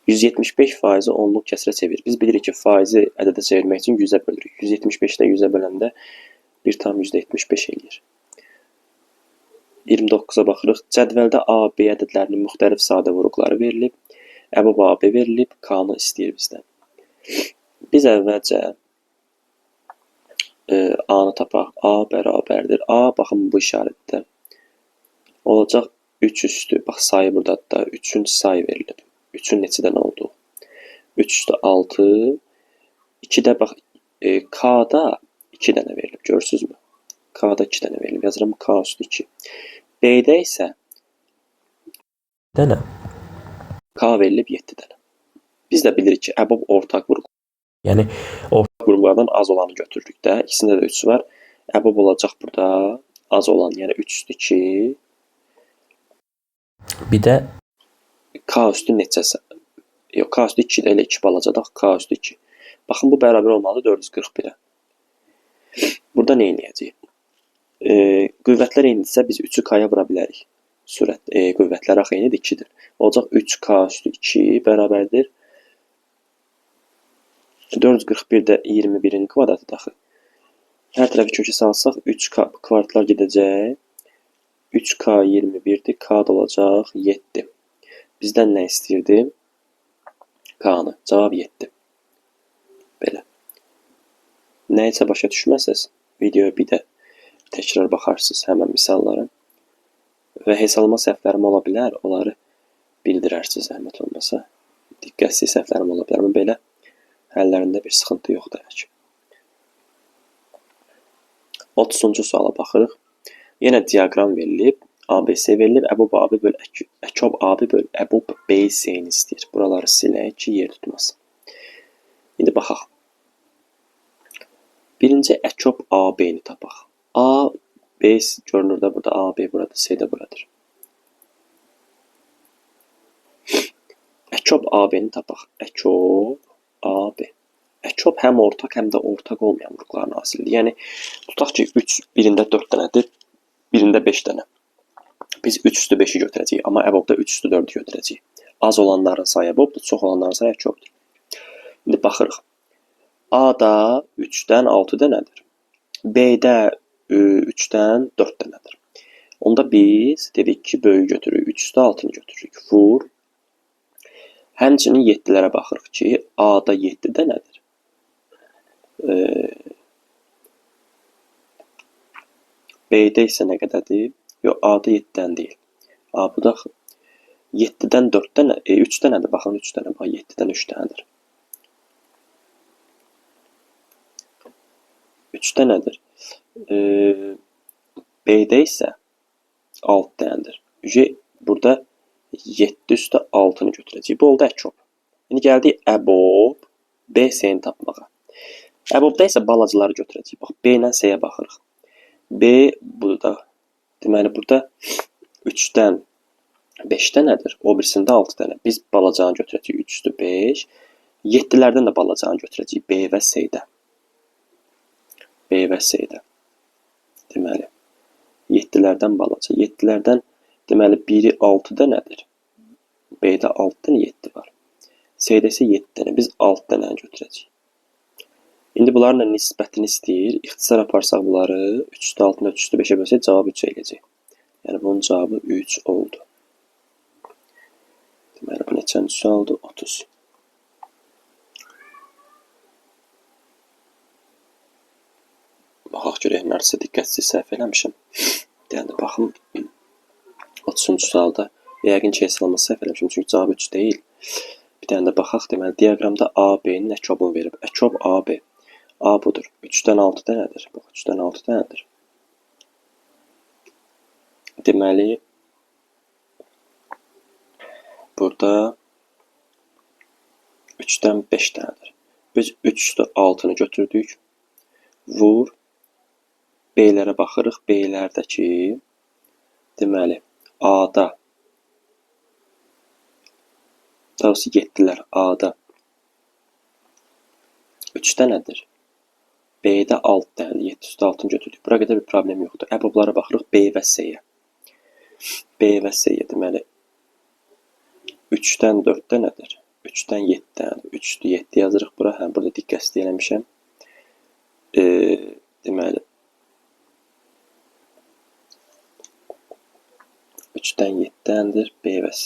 175 faizi onluq kəsrə çevir. Biz bilirik ki, faizi ədədə çevirmək üçün 100-ə bölürük. 175-də 100-ə böləndə 1,75 eləyir. 29-a baxırıq. Cədvəldə A, B ədədlərinin müxtəlif sadə vuruqları verilib. Əbob AB verilib, K-nı istəyir bizdən. Biz əvvəlcə A-nı tapaq. A bərabərdir. A, baxın bu işarətdə. Olacaq 3 üstü. Bax, sayı buradadır da. 3-ün sayı verilib. 3-ün neçə dənə olduğu. 3 üstü 6. 2-də bax, K-da 2 dənə verilib. Görürsünüzmü? K-da 2 dənə verilib. Yazıram K üstü 2. B-də isə dənə. K verilib 7 dənə. Biz də bilirik ki, əbob ortaq vuruq. Yəni, ortaq vuruqlardan az olanı götürürük də. İkisində də 3 var. Əbob olacaq burada az olan, yəni 3 üstü 2. Bir də K üstü neçəsə? Yox, K üstü 2 də elə 2 balacadır. K üstü 2. Baxın, bu bərabər olmalıdır 441-ə. Burada nə eləyəcəyik? Qüvvətlər eynidirsə, biz 3-ü K-ya vura bilərik. Sürət, qüvvətlər axı eynidir, 2-dir. Olacaq 3K üstü 2 bərabərdir. 441 də 21-in kvadratıdır axı. Hər tərəfi kökə salsaq 3K kvadratlar gedəcək. 3K 21-dir, K da olacaq 7. Bizdən nə istəyirdi? K-nı. Cavab 7. Belə. Nəyisə başa düşməsəz, videoya bir də təkrar baxarsınız həmən misallara. Və hesablama səhvlərim ola bilər, onları bildirərsiniz zəhmət olmasa. Diqqətsiz səhvlərim ola bilər, amma belə həllərində bir sıxıntı yoxdur hələ ki. 30-cu suala baxırıq. Yenə diaqram verilib, ABC verilib, əbob AB böl əkob AB böl əbob BC-ni istəyir. Buraları silək ki, yer tutmasın. İndi baxaq. Birinci əkob AB-ni tapaq. A, B görünür də burada, A, B burada, C də buradır. Əkob AB-ni tapaq. Əkob AB. Əkob həm ortaq, həm də ortaq olmayan vuruqların hasilidir. Yəni, tutaq ki, 3, birində 4 dənədir, birində 5 dənə. Biz 3 üstü 5-i götürəcəyik, amma əbobda 3 üstü 4-ü götürəcəyik. Az olanların sayı əbobdur, çox olanların sayı əkobdur. İndi baxırıq. A-da 3-dən 6 dənədir. B-də 3-dən 4 dənədir. Onda biz dedik ki, böyüyü götürürük. 3 üstü 6-nı götürürük. Vur. Həmçinin 7-lərə baxırıq ki, A-da 7 dənədir. B-də isə nə qədərdir? Yox, A-da 7 dənə deyil. A, bu da 7-dən 4 dənə, 3 dənədir. Baxın, 3 dənə. Bax, 7-dən 3 dənədir. 3 dənədir. B-də isə 6 dənədir. Burada 7 üstə 6-nı götürəcəyik. Bu oldu əkob. İndi gəldik əbob B-C-ni tapmağa. Əbobda isə balacaları götürəcəyik. Bax, B ilə C-yə baxırıq. B budur da. Deməli, burada 3-dən 5 dənədir. O birisində 6 dənə. Biz balacanı götürəcəyik. 3 üstü 5. 7-lərdən də balacanı götürəcəyik. B və C-də. B və C-də. Deməli, 7-lərdən balaca. 7-lərdən, deməli, biri 6 dənədir. B-də 6 dənə 7 var. C-də isə 7 dənə. Biz 6 dənəni götürəcəyik. İndi bunların da nisbətini istəyir. İxtisar aparsaq bunları 3 üstü 6-nı 3 üstü 5-ə bölsək cavab 3 eləyəcək. Yəni, bunun cavabı 3 oldu. Deməli, bu neçənci sualdır? 30. Baxaq görək, nərdəsə diqqətsiz səhv eləmişəm. Yəni, baxın, 30-cu sualda yəqin ki, hesablama səhv eləmişəm, çünki cavab 3 deyil. Bir dənə də baxaq, deməli, diaqramda A, B-nin əkobunu verib. Əkob AB. A budur. 3-dən 6 dənədir. Bax, 3-dən 6 dənədir. Deməli, burada 3-dən 5 dənədir. Biz 3 üstü 6-nı götürdük. Vur. B-lərə baxırıq. B-lərdəki, deməli, A-da, daha doğrusu 7-lər A-da 3 dənədir. B-də 6 dənədir. 7 üstə 6-nı götürdük. Bura qədər bir problem yoxdur. Əboblara baxırıq B və C-yə. B və C-yə deməli 3-dən 4 dənədir. 3-dən 7 dənədir. 3-dür, 7 yazırıq bura. Hə, burada diqqətsizlik eləmişəm. Deməli 3-dən 7 dənədir. B və C.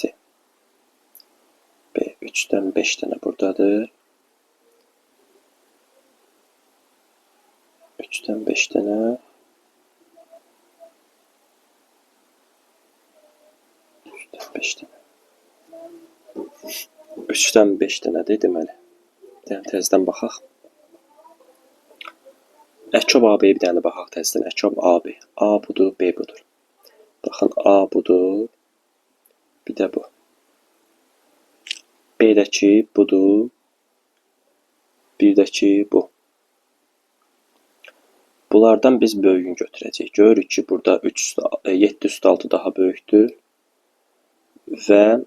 B 3-dən 5 dənə buradadır. 3-dən 5 dənə. 3-dən 5 dənə. 3-dən 5 dənədir deməli. Bir dənə təzədən baxaq. Əkob AB-yə bir dənə də baxaq təzədən. Əkob AB. A budur, B budur. Baxın, A budur, bir də bu. B-dəki budur, bir də ki bu. Bunlardan biz böyüyünü götürəcəyik. Görürük ki, burada 7 üstə 6 daha böyükdür və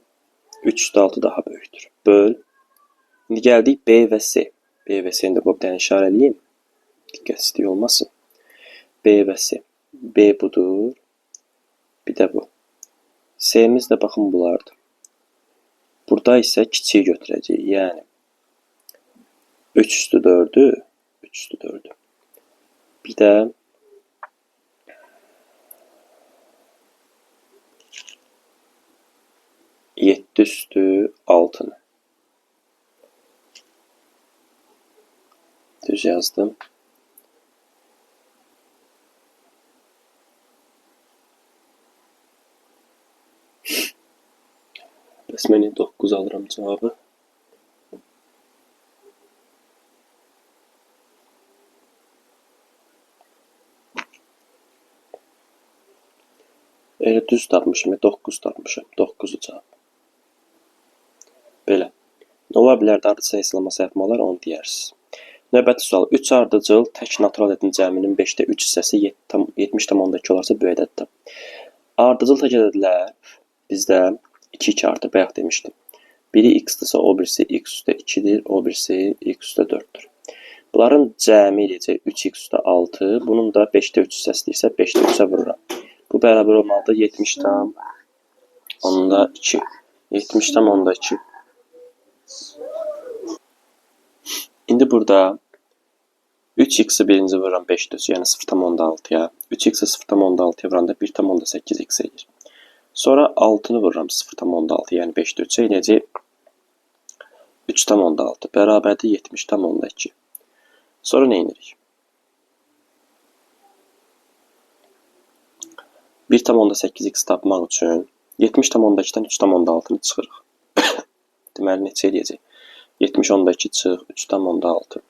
3 üstə 6 daha böyükdür. Böl. İndi gəldik B və C. B və C-ni də bu bir dənə işarə eləyim. Diqqətsizlik olmasın. B və C. B budur, bir də bu. C-miz də baxın bunlardır. Burada isə kiçiyi götürəcəyik. Yəni 3 üstü 4-ü, 3 üstü 4-ü. Bir də 7 üstü 6-nı. Düz yazdım. Bəs mən 9 alıram cavabı. Elə düz tapmışım, 9 tapmışam. 9-u cavab. Belə. Ola bilər də ardıcıl hesablama səhvim olar, onu deyərsiniz. Növbəti sual. 3 ardıcıl tək natural ədədin cəminin 5-də 3 hissəsi 70,2 olarsa böyük ədəd tap. Ardıcıl tək ədədlər bizdə 2-2 artır, bayaq demişdim. Biri x-dirsə, o birisi x üstə 2-dir, o birisi x üstə 4-dür. Bunların cəmi eləyəcək 3x üstə 6, bunun da 5-də 3 hissəsidirsə 5-də 3-ə vururam. Bu bərabər olmalıdır 70,2. 70,2. İndi burada 3x-i birinci vururam 5-də 3, yəni 0,6-ya. 3x-i 0,6-ya vuranda 1,8x eləyir. Sonra 6-nı vururam 0,6, yəni 5-də 3-ə eləyəcək 3,6. Bərabərdir 70,2. Sonra nə edirik? 1,8x tapmaq üçün 70,2-dən 3,6-nı çıxırıq. Deməli, neçə eləyəcək? 70,2 çıx, 3,6.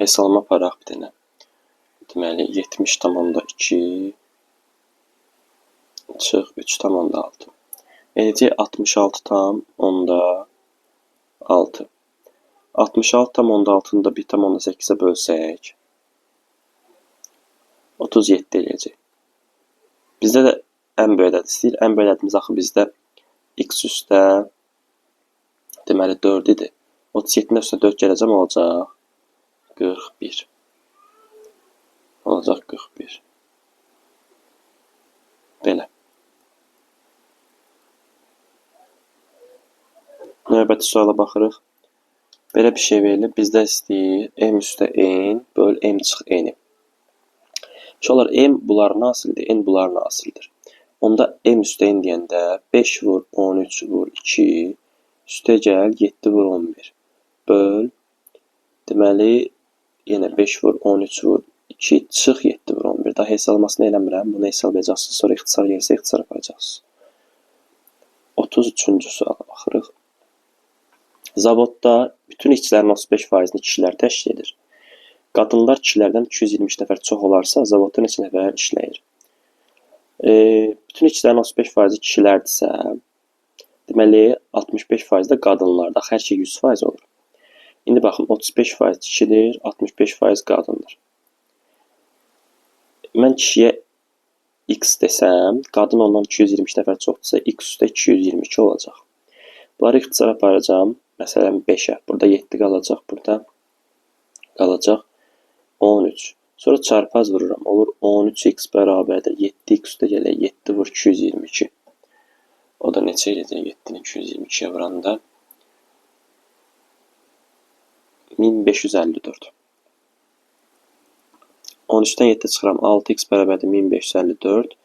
Hesablama aparaq bir dənə. Deməli, 70,2 çıx, 3,6. Eləyəcək 66,6. 66,6-nı da 1,8-ə bölsək, 37 eləyəcək. Bizdə də ən böyük ədəd istəyir. Ən böyük ədədimiz axı bizdə x üstə deməli 4 idi. 37-nin üstünə 4 gələcəm, olacaq 41. Olacaq 41. Belə. Növbəti suala baxırıq. Belə bir şey verilir. Bizdə istəyir m üstə n böl m çıx n-i. Uşaqlar, m bunların hasildir, n bunların hasildir. Onda m üstə n deyəndə 5 vur 13 vur 2, üstə gəl 7 vur 11. Böl, deməli, yenə 5 vur 13 vur 2, çıx 7 vur 11. Daha hesablamasını eləmirəm, bunu hesablayacaqsınız. Sonra ixtisar gəlirsə ixtisar aparacaqsınız. 33-cü suala baxırıq. Zavodda bütün işçilərin 35%-ni kişilər təşkil edir. Qadınlar kişilərdən 223 nəfər çox olarsa, zavodda neçə nəfər işləyir? Bütün işçilərin 35%-i kişilərdirsə, deməli 65% də qadınlardır. Axı, hər şey 100% olur. İndi baxın, 35% kişidir, 65% qadındır. Mən kişiyə x desəm, qadın ondan 223 nəfər çoxdursa, x üstə 222 olacaq. Bunları ixtisar aparacağam. Məsələn, 5-ə. Burada 7 qalacaq, burada qalacaq 13. Sonra çarpaz vururam. Olur 13x bərabərdir 7x üstə gələk 7 vur 222. O da neçə eləyəcək? 7-ni 222-yə vuranda 1554. 13-dən 7 çıxıram. 6x bərabərdir 1554.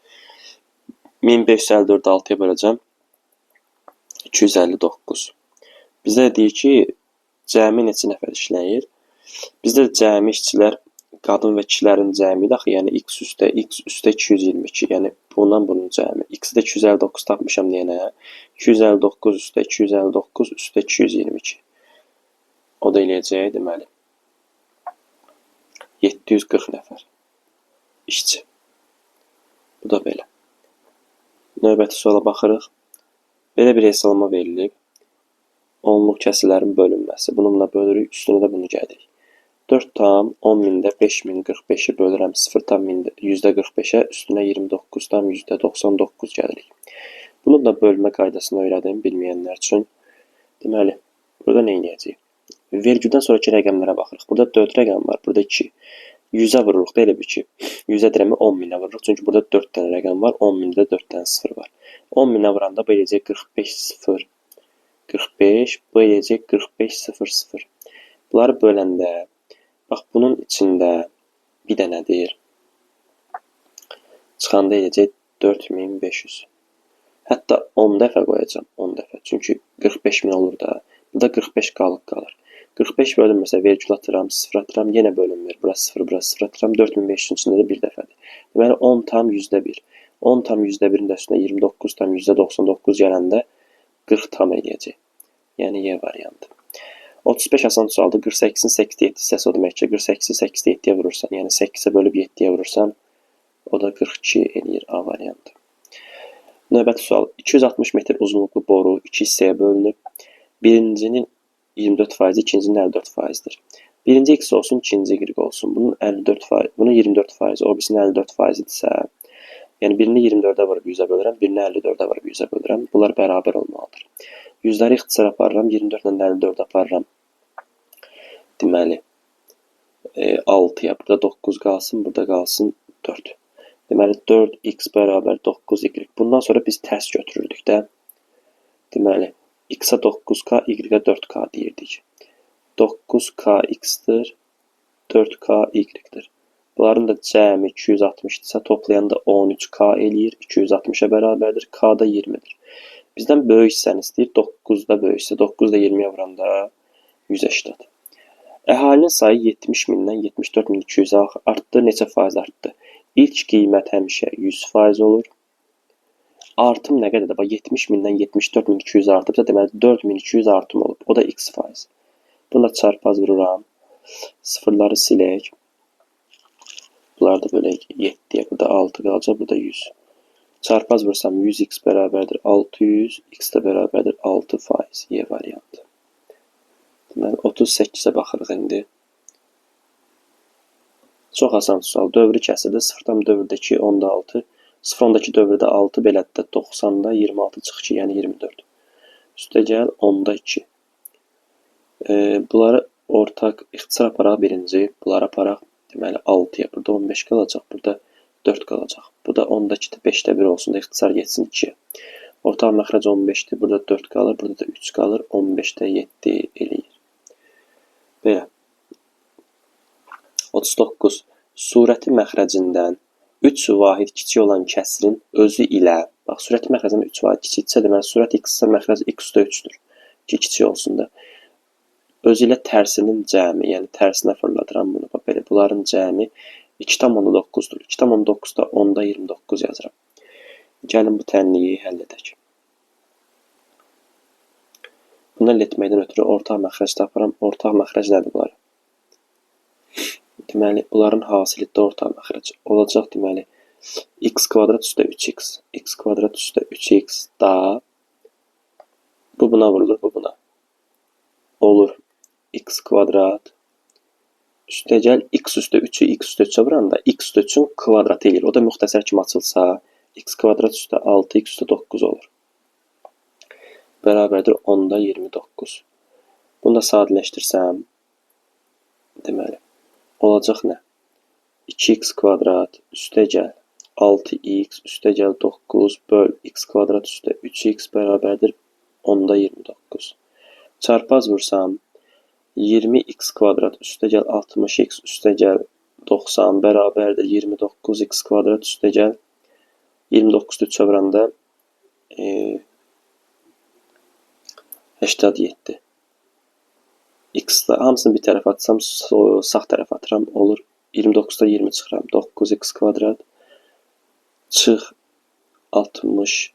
1554-ü 6-ya böləcəm. 259. Bizdə deyir ki, cəmi neçə nəfər işləyir? Bizdə cəmi işçilər qadın və kişilərin cəmidir axı, yəni x üstə x üstə 222, yəni bundan bunun cəmi. X-i də 259 tapmışam deyənə, 259 üstə 259 üstə 222. O da eləyəcək, deməli, 740 nəfər işçi. Bu da belə. Növbəti suala baxırıq. Belə bir hesablama verilib. Onluq kəsirlərin bölünməsi. Bunu buna bölürük, üstünə də bunu gəlirik. 4,10 mində 5045-i bölürəm 0,45-ə, üstünə 29,99 gəlirik. Bunun da bölmə qaydasını öyrədim bilməyənlər üçün. Deməli, burada nə edəcəyik? Vergüldən sonraki rəqəmlərə baxırıq. Burada 4 rəqəm var, burada 2. 100-ə vururuq da elə bir ki. 100-ə deyirəm 10 minə vururuq. Çünki burada 4 dənə rəqəm var, 10 mində də 4 dənə sıfır var. 10 minə vuranda bu eləyəcək 45 0 45, bu eləyəcək 45 0 0. Bunları böləndə, bax bunun içində bir dənədir. Çıxanda eləyəcək 4500. Hətta 10 dəfə qoyacağam, 10 dəfə. Çünki 45 min olur da. Burada 45 qalıq qalır. 45 bölünməsə vergül atıram, 0 atıram, yenə bölünmür. Bura 0, bura 0 atıram. 4500-ün içində də bir dəfədir. Deməli 10,1. 10,1-in də üstünə 29,99 gələndə 40 tam eləyəcək. Yəni Y variantı. 35 asan sualdır. 48-in 8-də 7 hissəsi o demək ki, 48-i 8-də 7-yə vurursan, yəni 8-ə bölüb 7-yə vurursan, o da 42 eləyir A variantı. Növbəti sual. 260 metr uzunluqlu boru 2 hissəyə bölünüb. Birincinin 24%, ikincinin 54%-dir. Birinci x olsun, ikinci y olsun. Bunun 54%, bunun 24%, o birisinin 54%-dirsə, yəni birini 24-ə vurub 100-ə bölürəm, birini 54-ə vurub 100-ə bölürəm. Bunlar bərabər olmalıdır. Yüzləri ixtisar aparıram, 24 ilə 54 aparıram. Deməli, 6-ya, burada 9 qalsın, burada qalsın 4. Deməli, 4x bərabər 9y. Bundan sonra biz tərs götürürdük də. Deməli, x-a 9k, y-ə 4k deyirdik. 9k x-dir, 4k y-dir. Bunların da cəmi 260-dırsa, toplayanda 13k eləyir, 260-a bərabərdir, k da 20-dir. Bizdən böyük hissəni istəyir, 9-da böyük hissə, 9 da 20-yə vuranda 180. Əhalinin sayı 70 mindən 74.200-ə artdı. Neçə faiz artdı? İlk qiymət həmişə 100% olur. Artım nə qədərdir? Bax, 70 mindən 74.200 artıbsa, deməli 4.200 artım olub. O da x faiz. Bunu da çarpaz vururam. Sıfırları silək. Bunlar da bölək 7-yə. Burada 6 qalacaq, burada 100. Çarpaz vursam 100x bərabərdir 600, x də bərabərdir 6 faiz. Y variantı. Deməli, 38-ə baxırıq indi. Çox asan sual. Dövrü kəsirdə 0,2, 10,6. 0,2 dövrdə 6, belədir də 90-da 26 çıx 2, yəni 24. Üstə gəl 10,2. Bunları ortaq ixtisar aparaq birinci. Bunları aparaq. Deməli 6-ya. Burada 15 qalacaq, burada 4 qalacaq. Bu da 10,2-də 5-də 1 olsun da ixtisar getsin 2-yə. Ortaq məxrəc 15-dir. Burada 4 qalır, burada da 3 qalır. 15-də 7 eləyir. Belə. 39. Surəti məxrəcindən 3 vahid kiçik olan kəsirin özü ilə, bax, sürəti məxrəcindən 3 vahid kiçikdirsə, deməli, sürət x-sə məxrəc x üstə 3-dür. Ki, kiçik olsun da. Özü ilə tərsinin cəmi, yəni tərsinə fırladıram bunu. Bax, belə, bunların cəmi 2,9-dur. 2,9-da 10,29 yazıram. Gəlin bu tənliyi həll edək. Bunu həll etməkdən ötürü ortaq məxrəc tapıram. Ortaq məxrəc nədir bunların? Deməli, bunların hasili də ortaq məxrəc olacaq. Deməli, x kvadrat üstə 3x, x kvadrat üstə 3x da bu buna vurulur, bu buna. Olur x kvadrat üstə gəl x üstə 3-ü x üstə 3-ə vuranda x üstə 3-ün kvadratı eləyir. O da müxtəsər kimi açılsa x kvadrat üstə 6, x üstə 9 olur. Bərabərdir 10,29. Bunu da sadələşdirsəm, deməli, olacaq nə? 2x kvadrat üstə gəl 6x üstə gəl 9 böl x kvadrat üstə 3x bərabərdir 10,29. Çarpaz vursam 20x kvadrat üstə gəl 60x üstə gəl 90 bərabərdir 29x kvadrat üstə gəl 29-u 3-ə vuranda 87. X-lə hamısını bir tərəfə atsam, sağ tərəfə atıram, olur 29-da 20 çıxıram, 9x kvadrat çıx 60,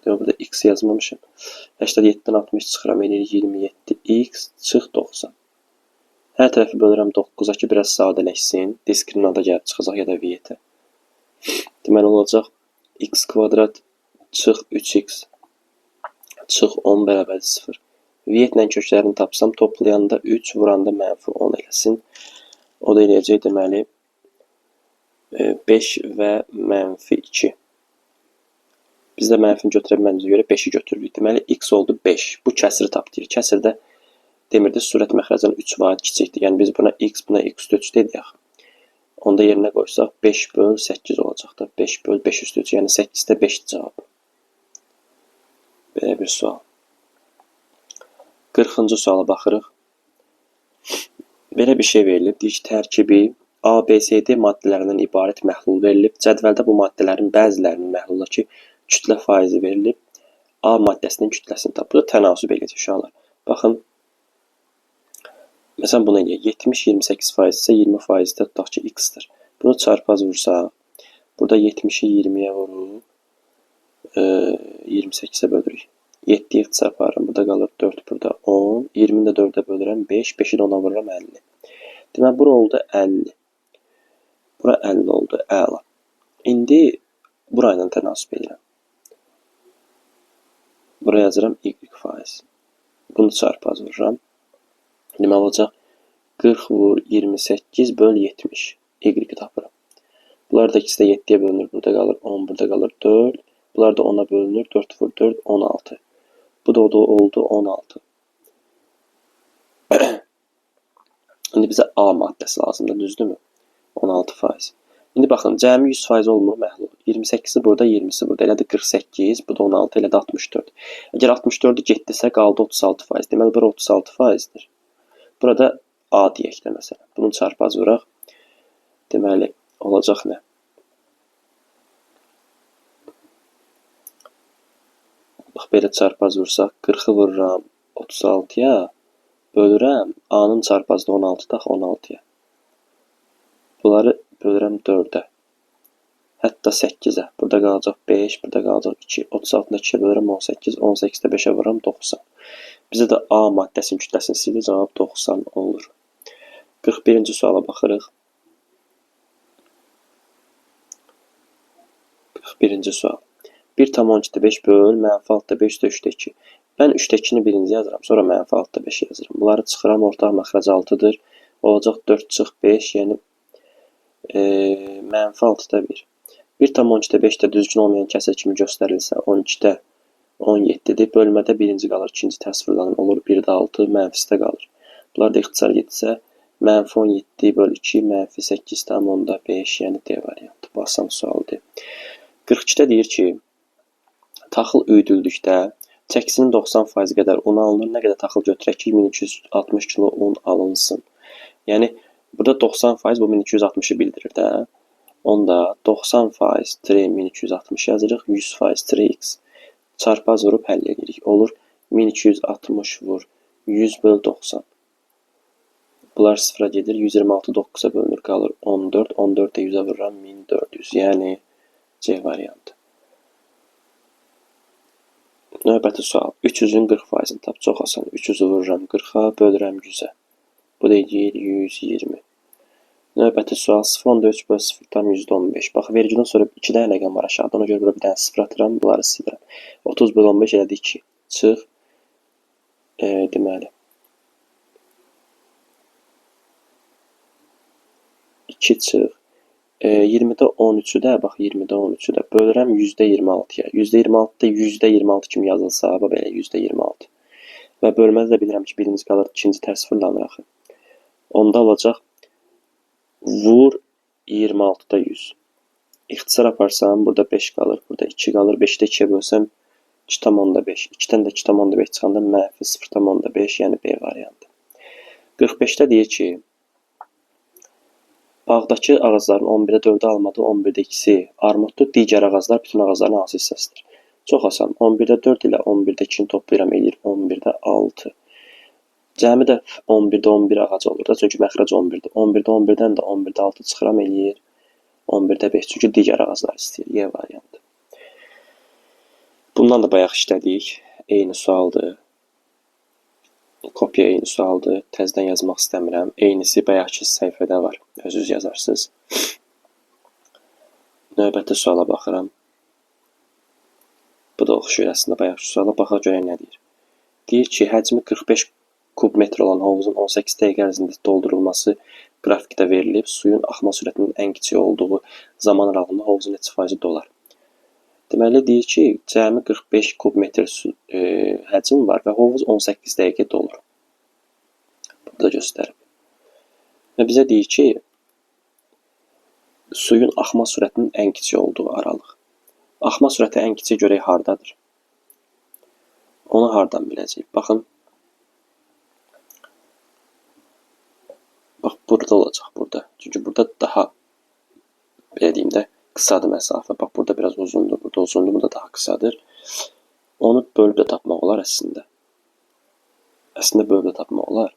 burada x yazmamışam, 87-dən 60 çıxıram, eləyir 27x çıx 90. Hər tərəfi bölürəm 9-a ki, biraz sadələşsin, diskriminanta gəlib çıxacaq ya da Vietə. Deməli, olacaq x kvadrat çıx 3x çıx 10 bərabərdir 0. Vietlə köklərini tapsam, toplayanda 3, vuranda mənfi 10 eləsin. O da eləyəcək, deməli, 5 və mənfi 2. Biz də mənfini götürə bilmədiyimizə görə 5-i götürürük. Deməli, x oldu 5. Bu kəsiri tap deyir. Kəsirdə demirdi, sürət məxrəcdən 3 vahid kiçikdir. Yəni, biz buna x, buna x üstə 3 dedik axı. Onda yerinə qoysaq 5 böl 8 olacaq da. 5 böl 5 üstə 3. Yəni, 8-də 5 cavab. Belə bir sual. 40-cı suala baxırıq. Belə bir şey verilib. Deyir ki, tərkibi A, B, C, D maddələrindən ibarət məhlul verilib. Cədvəldə bu maddələrin bəzilərinin məhluldakı kütlə faizi verilib. A maddəsinin kütləsini tap. Burada tənasüb eləyəcək uşaqlar. Baxın, məsələn, bunu eləyək. 70-28 faiz isə 20 faiz də tutaq ki, x-dir. Bunu çarpaz vursaq, burada 70-i 20-yə vurub, 28-ə bölürük. 7-yi ixtisar aparıram. Burada qalır 4, burada 10. 20-ni də 4-ə bölürəm 5, 5-i də 10-a vururam 50. Deməli, bura oldu 50. Bura 50 oldu. Əla. İndi bura ilə tənasüb edirəm. Bura yazıram y faiz. Bunu çarpaz vururam. Deməli, olacaq 40 vur 28 böl 70. Y-i tapıram. Bunlar da ikisi də 7-yə bölünür. Burada qalır 10, burada qalır 4. Bunlar da 10-a bölünür. 4 vur 4, 16. Bu da oldu 16. İndi bizə A maddəsi lazımdır, düzdürmü? 16%. İndi baxın, cəmi 100% olmur məhlul. 28-i burada, 20-si burada. Elədir 48, bu da 16, elə də 64. Əgər 64-ü getdisə, qaldı 36%. Deməli, bura 36%-dir. Burada A deyək də məsələn. Bunun çarpaz vuraq. Deməli, olacaq nə? Bax, belə çarpaz vursaq, 40-ı vururam 36-ya, bölürəm, A-nın çarpazı da 16-dır, axı 16-ya. Bunları bölürəm 4-ə, hətta 8-ə. Burada qalacaq 5, burada qalacaq 2. 36-nı 2-yə bölürəm 18, 18-də 5-ə vururam 90. Bizə də A maddəsinin kütləsini istəyir, cavab 90 olur. 41-ci suala baxırıq. 41-ci sual. 1,2,5 böl, mənfi 6,5 üstə 3,2. Mən 3,2-ni birinci yazıram, sonra mənfi 6,5 yazıram. Bunları çıxıram, ortaq məxrəc 6-dır. Olacaq 4 çıx 5, yəni mənfi 6,1. 1,2,5 də düzgün olmayan kəsir kimi göstərilsə, 12-də 17-dir. Bölmədə birinci qalır, ikinci təsvirlanır. Olur 1,6, mənfisi də qalır. Bunlar da ixtisar getsə, mənfi 17 böl 2, mənfi 8,5, yəni D variantı. Bu asan sualdır. 42-də deyir ki, taxıl üyüdüldükdə çəkisinin 90% qədər un alınır. Nə qədər taxıl götürək ki, 1260 kilo un alınsın. Yəni, burada 90% bu 1260-ı bildirir də. Onda 90% tre 1260 yazırıq, 100% tre x. Çarpaz vurub həll edirik. Olur 1260 vur 100 böl 90. Bunlar sıfıra gedir. 126 9-a bölünür, qalır 14. 14 də 100-ə vururam 1400. Yəni C variantı. Növbəti sual. 300-ün 40%-ni tap. Çox asan. 300-ü vururam 40-a, bölürəm 100-ə. Bu da eləyir 120. Növbəti sual 0,3 böl 0,15. Bax, vergüldən sonra 2 dənə rəqəm var aşağıda. Ona görə bura bir dənə 0 atıram, bunları silirəm. 30 böl 15 elədi 2. Çıx. Deməli. 2 çıx. 20-də 13-ü də, bax 20-də 13-ü də bölürəm %26-ya. %26-da %26 kimi yazılsa, bax belə %26. Və bölmədə də bilirəm ki, birinci qalır, ikinci tərs fırlanır axı. Onda olacaq vur 26-da 100. İxtisar aparsam, burada 5 qalır, burada 2 qalır. 5-də 2-yə bölsəm 2,5. 2-dən də 2,5 çıxanda mənfi 0,5, yəni B variantı. 45-də deyir ki, bağdakı ağacların 11-də 4-ü almadır, 11-də 2-si armuddur. Digər ağaclar bütün ağacların hansı hissəsidir? Çox asan. 11-də 4 ilə 11-də 2-ni toplayıram, eləyir 11-də 6. Cəmi də 11-də 11 ağac olur da, çünki məxrəc 11-dir. 11-də 11-dən də 11-də 6 çıxıram, eləyir 11-də 5. Çünki digər ağaclar istəyir. Y variantı. Bundan da bayaq işlədik. Eyni sualdır. Kopya eyni sualdır. Təzədən yazmaq istəmirəm. Eynisi bayaqki səhifədə var. Özünüz yazarsınız. Növbəti suala baxıram. Bu da oxşuyur əslində bayaqki suala. Baxaq görək nə deyir. Deyir ki, həcmi 45 kub metr olan hovuzun 18 dəqiqə ərzində doldurulması qrafikdə verilib. Suyun axma sürətinin ən kiçik olduğu zaman aralığında hovuzun neçə faizi dolar? Deməli, deyir ki, cəmi 45 kub metr su, həcm var və hovuz 18 dəqiqə dolur. Burada göstərib. Və bizə deyir ki, suyun axma sürətinin ən kiçik olduğu aralıq. Axma sürəti ən kiçik görək hardadır? Onu hardan biləcəyik? Baxın. Bax, burada olacaq, burada. Çünki burada daha, belə deyim də, qısadır məsafə. Bax, burada biraz uzundur, burada uzundur, burada daha qısadır. Onu bölüb də tapmaq olar əslində. Əslində bölüb də tapmaq olar.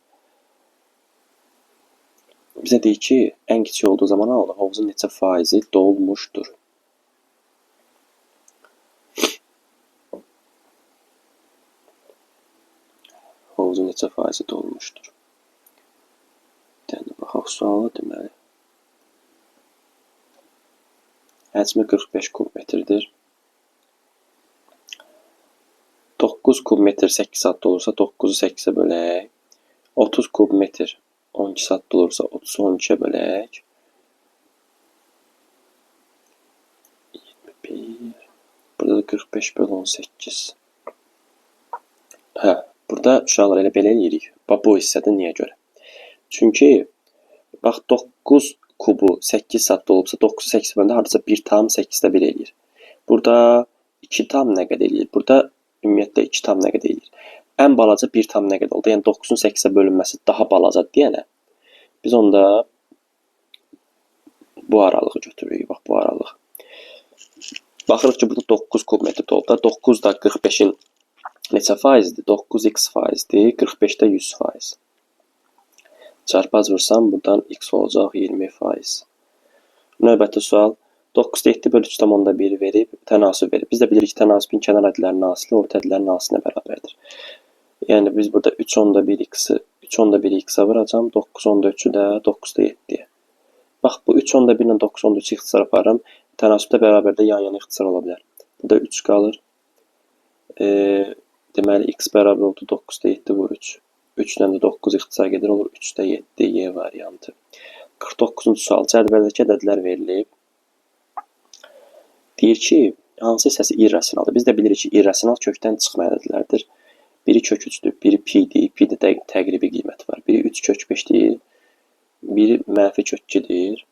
Bizə deyir ki, ən kiçik olduğu zaman aldı, hovuzun neçə faizi dolmuşdur? Hovuzun neçə faizi dolmuşdur? Bir dənə baxaq suala, deməli. Həcmi 45 kub metrdir. 9 kub metr 8 saatda olursa 9-u 8-ə bölək. 30 kub metr 12 saatda olursa 30-u 12-ə bölək. 21. Burada da 45 böl 18. Hə, burada uşaqlar elə belə eləyirik. Bax, bu hissədə niyə görə? Çünki bax, 9 kubu 8 saatda olubsa 9-u 8 böləndə hardasa 1,8-də 1 eləyir. Burada 2 tam nə qədər eləyir? Burada ümumiyyətlə 2 tam nə qədər eləyir? Ən balaca 1 tam nə qədər oldu? Yəni 9-un 8-ə bölünməsi daha balacadır deyənə. Biz onda bu aralığı götürürük. Bax, bu aralıq. Baxırıq ki, burada 9 kub metr dolub da. 9 da 45-in neçə faizdir? 9x faizdir. 45-də 100 faiz. Çarpaz vursam, buradan x olacaq 20%. Növbəti sual. 9-7 bölü 3,1 verib, tənasüb verib. Biz də bilirik ki, tənasübün kənar ədlərinin hasili orta ədlərinin hasilinə bərabərdir. Yəni, biz burada 3,1 x-i 3,1 x-ə vuracam, 9,3-ü də 9,7-yə. Bax, bu 3,1 ilə 9,3-ü ixtisar aparıram. Tənasübdə bərabərdə yan-yana ixtisar ola bilər. Burada 3 qalır. Deməli, x bərabər oldu 9,7 vur 3. 3 ilə də 9 ixtisar gedir, olur 3,7 Y variantı. 49-cu sual. Cədvəldəki ədədlər verilib. Deyir ki, hansı hissəsi irrasionaldır? Biz də bilirik ki, irrasional kökdən çıxma ədədlərdir. Biri kök 3-dür, biri pi-dir, pi-də təqribi qiyməti var. Biri 3 kök 5-dir, biri mənfi kök 2-dir.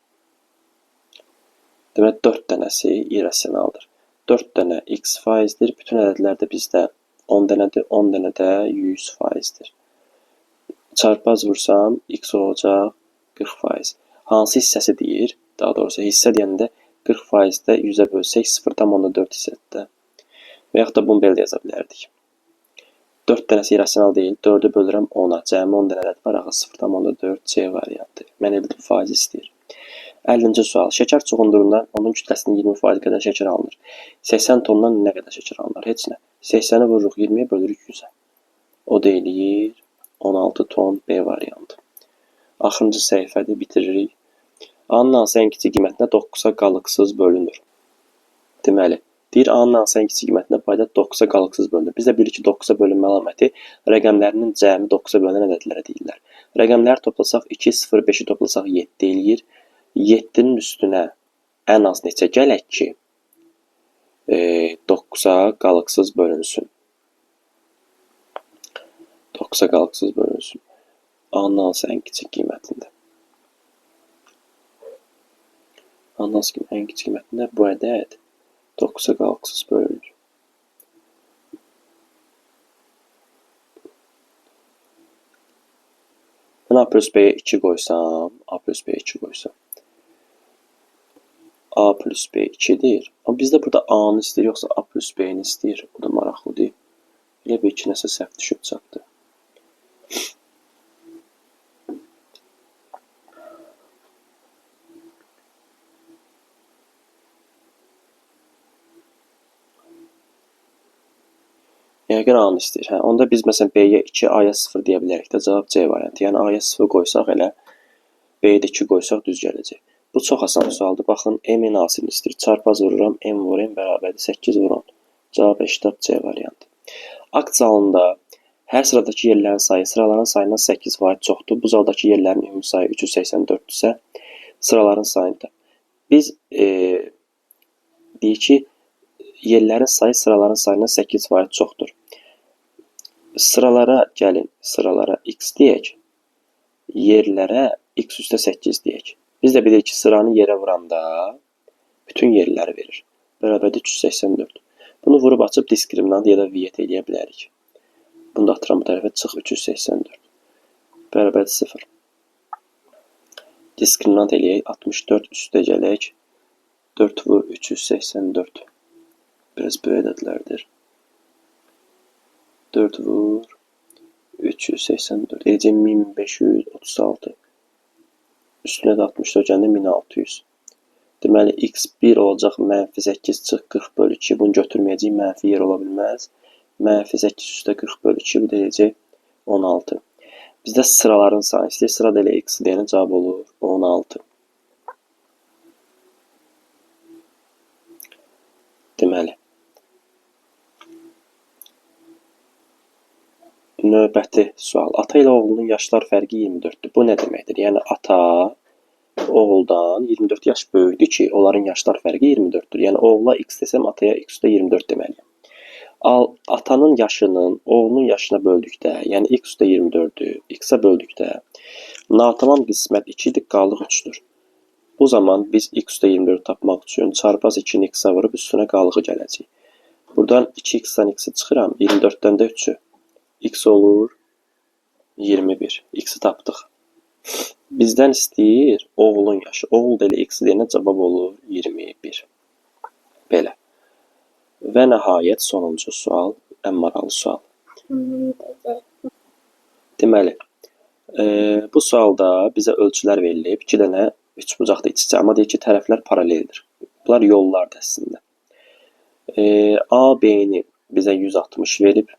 Deməli, 4 dənəsi irrasionaldır. 4 dənə x faizdir. Bütün ədədlər də bizdə 10 dənədir, 10 dənə də 100 faizdir. Çarpaz vursam, x olacaq 40%. Hansı hissəsi deyir? Daha doğrusu, hissə deyəndə 40%-də 100-ə bölsək 0,4 hissədir. Və yaxud da bunu belə də yaza bilərdik. 4 dənəsi irrasional deyil. 4-ü bölürəm 10-a. Cəmi 10 dənə ədəd var. Axı 0,4 C variantı. Mən elə bildim faiz istəyir. 50-ci sual. Şəkər çuğundurundan onun kütləsinin 20% qədər şəkər alınır. 80 tondan nə qədər şəkər alınır? Heç nə. 80-i vururuq 20-yə bölürük 100-ə. O da eləyir 16 ton B variantı. Axırıncı səhifədir, bitiririk. A-nın hansı ən kiçik qiymətinə 9-a qalıqsız bölünür? Deməli, deyir A-nın hansı ən kiçik qiymətinə payda 9-a qalıqsız bölünür. Biz də bilirik ki, 9-a bölünmə əlaməti rəqəmlərinin cəmi 9-a bölünən ədədlərə deyirlər. Rəqəmləri toplasaq 2, 0, 5-i toplasaq 7 eləyir. 7-nin üstünə ən az neçə gələk ki, 9-a qalıqsız bölünsün? 9-a qalıqsız bölünsün. A-nın hansı ən kiçik qiymətində? A-nın hansı ən kiçik qiymətində bu ədəd 9-a qalıqsız bölünür. Mən A plus B-yə 2 qoysam, A plus B-yə 2 qoysam, A plus B 2-dir. Amma bizdə burada A-nı istəyir, yoxsa A plus B-ni istəyir. O da maraqlıdır. Elə bil ki, nəsə səhv düşüb çatdı. Yəqin A-nı istəyir. Hə, onda biz məsələn B-yə 2, A-ya 0 deyə bilərik də. Cavab C variantı. Yəni A-ya 0 qoysaq elə B-yə də 2 qoysaq düz gələcək. Bu çox asan sualdır. Baxın, M-in A-sını istəyir. Çarpaz vururam. M vur M bərabərdir 8 vur 10. Cavab eşitdir C variantı. Akt zalında hər sıradakı yerlərin sayı sıraların sayından 8% çoxdur. Bu zaldakı yerlərin ümumi sayı 384-dürsə, sıraların sayını tap. Biz deyik ki, yerlərin sayı sıraların sayından 8% çoxdur. Sıralara gəlin, sıralara x deyək, yerlərə x üstə 8 deyək. Biz də bilirik ki, sıranı yerə vuranda bütün yerləri verir. Bərabərdir 384. Bunu vurub açıb diskriminant ya da viet eləyə bilərik. Bunu da atıram bu tərəfə, çıx 384. Bərabərdir 0. Diskriminant eləyək, 64 üstə gələk. 4 vur 384. Biraz böyük ədədlərdir. 4 vur 384. Eləyəcək 1536. Üstünə də 64 gələndə 1600. Deməli, x1 olacaq mənfi 8 çıx 40 bölü 2. Bunu götürməyəcəyik, mənfi yer ola bilməz. Mənfi 8 üstə 40 bölü 2, bu da eləyəcək 16. Bizdə sıraların sayını istəyir. Sıra da elə x deyənə cavab olur 16. Deməli, növbəti sual. Ata ilə oğlunun yaşlar fərqi 24-dür. Bu nə deməkdir? Yəni, ata oğuldan 24 yaş böyükdür ki, onların yaşlar fərqi 24-dür. Yəni, oğula x desəm, ataya x üstə 24 deməliyəm. Atanın yaşının oğlunun yaşına böldükdə, yəni x üstə 24-ü x-ə böldükdə, natamam qismət 2 idi, qalıq 3-dür. Bu zaman biz x üstə 24 tapmaq üçün çarpaz 2-ni x-ə vurub üstünə qalığı gələcək. Buradan 2x-dən x-i çıxıram, 24-dən də 3-ü. X olur 21. X-i tapdıq. Bizdən istəyir oğlun yaşı. Oğul da elə x deyənə cavab olur 21. Belə. Və nəhayət sonuncu sual, ən maraqlı sual. Deməli, bu sualda bizə ölçülər verilib. 2 dənə üçbucaqda iç-içə, amma deyir ki, tərəflər paraleldir. Bunlar yollardır əslində. AB-ni bizə 160 verib.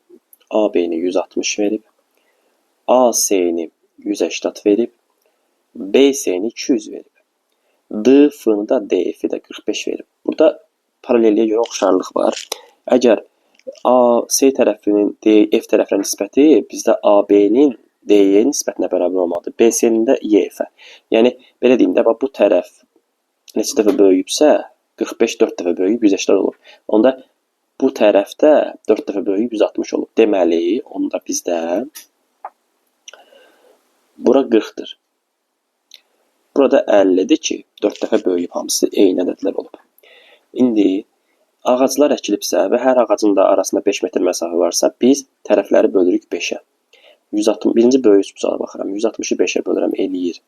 AB-ni 160 verib. AC-ni 180 verib. BC-ni 200 verib. DF-ni da DF-i də 45 verib. Burada paralelliyə görə oxşarlıq var. Əgər AC tərəfinin DF tərəfinə nisbəti bizdə AB-nin DY nisbətinə bərabər olmalıdır. BC-nin də YF-ə. Yəni, belə deyim də, bax, bu tərəf neçə dəfə böyüyübsə, 45 4 dəfə böyüyüb 180 olub. Onda bu tərəfdə 4 dəfə böyüyüb 160 olub. Deməli, onda bizdə bura 40-dır. Burada 50-dir ki, 4 dəfə böyüyüb hamısı eyni ədədlər olub. İndi ağaclar əkilibsə və hər ağacın da arasında 5 metr məsafə varsa, biz tərəfləri bölürük 5-ə. 160, birinci böyük üçbucağa baxıram. 160-ı 5-ə bölürəm, eləyir.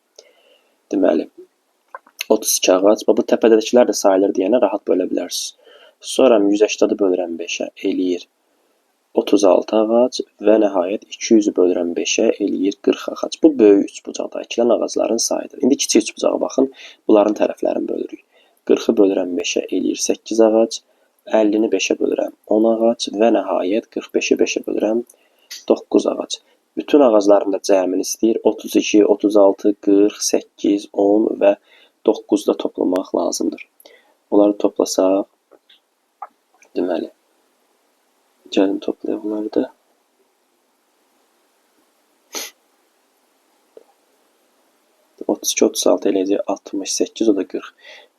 Deməli, 32 ağac. Bax, bu təpədəkilər də sayılır deyənə rahat bölə bilərsiniz. Sonra 180-ı bölürəm 5-ə, eləyir 36 ağac və nəhayət 200-ü bölürəm 5-ə, eləyir 40 ağac. Bu böyük üçbucaqda əkilən ağacların sayıdır. İndi kiçik üçbucağa baxın, bunların tərəflərini bölürük. 40-ı bölürəm 5-ə, eləyir 8 ağac, 50-ni 5-ə bölürəm 10 ağac və nəhayət 45-i 5-ə bölürəm 9 ağac. Bütün ağacların da cəmini istəyir. 32, 36, 40, 8, 10 və 9-u da toplamaq lazımdır. Onları toplasaq, deməli, gəlin toplayaq onları da. 32, 36 eləyəcək 68, o da 40.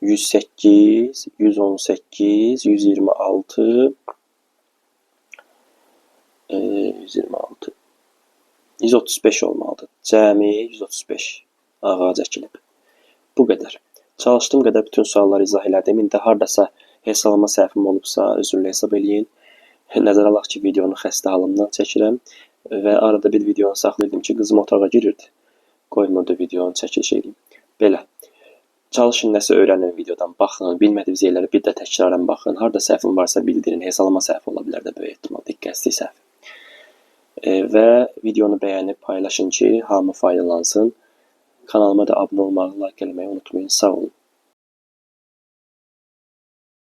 108, 118, 126, 126, 135 olmalıdır. Cəmi 135 ağac əkilib. Bu qədər. Çalışdığım qədər bütün sualları izah elədim. İndi hardasa hesablama səhvim olubsa, üzrlə hesab eləyin. Nəzərə alaq ki, videonu xəstə halımdan çəkirəm və arada bir videonu saxlayırdım ki, qızım otağa girirdi. Qoymurdu videonu çəkiliş eləyim. Belə. Çalışın, nəsə öyrənin videodan, baxın, bilmədiyiniz yerləri bir də təkrarən baxın. Harda səhvim varsa bildirin, hesablama səhvi ola bilər də böyük ehtimal, diqqətsizlik səhvi. Və videonu bəyənib paylaşın ki, hamı faydalansın. Kanalıma da abunə olmağı, like eləməyi unutmayın. Sağ olun.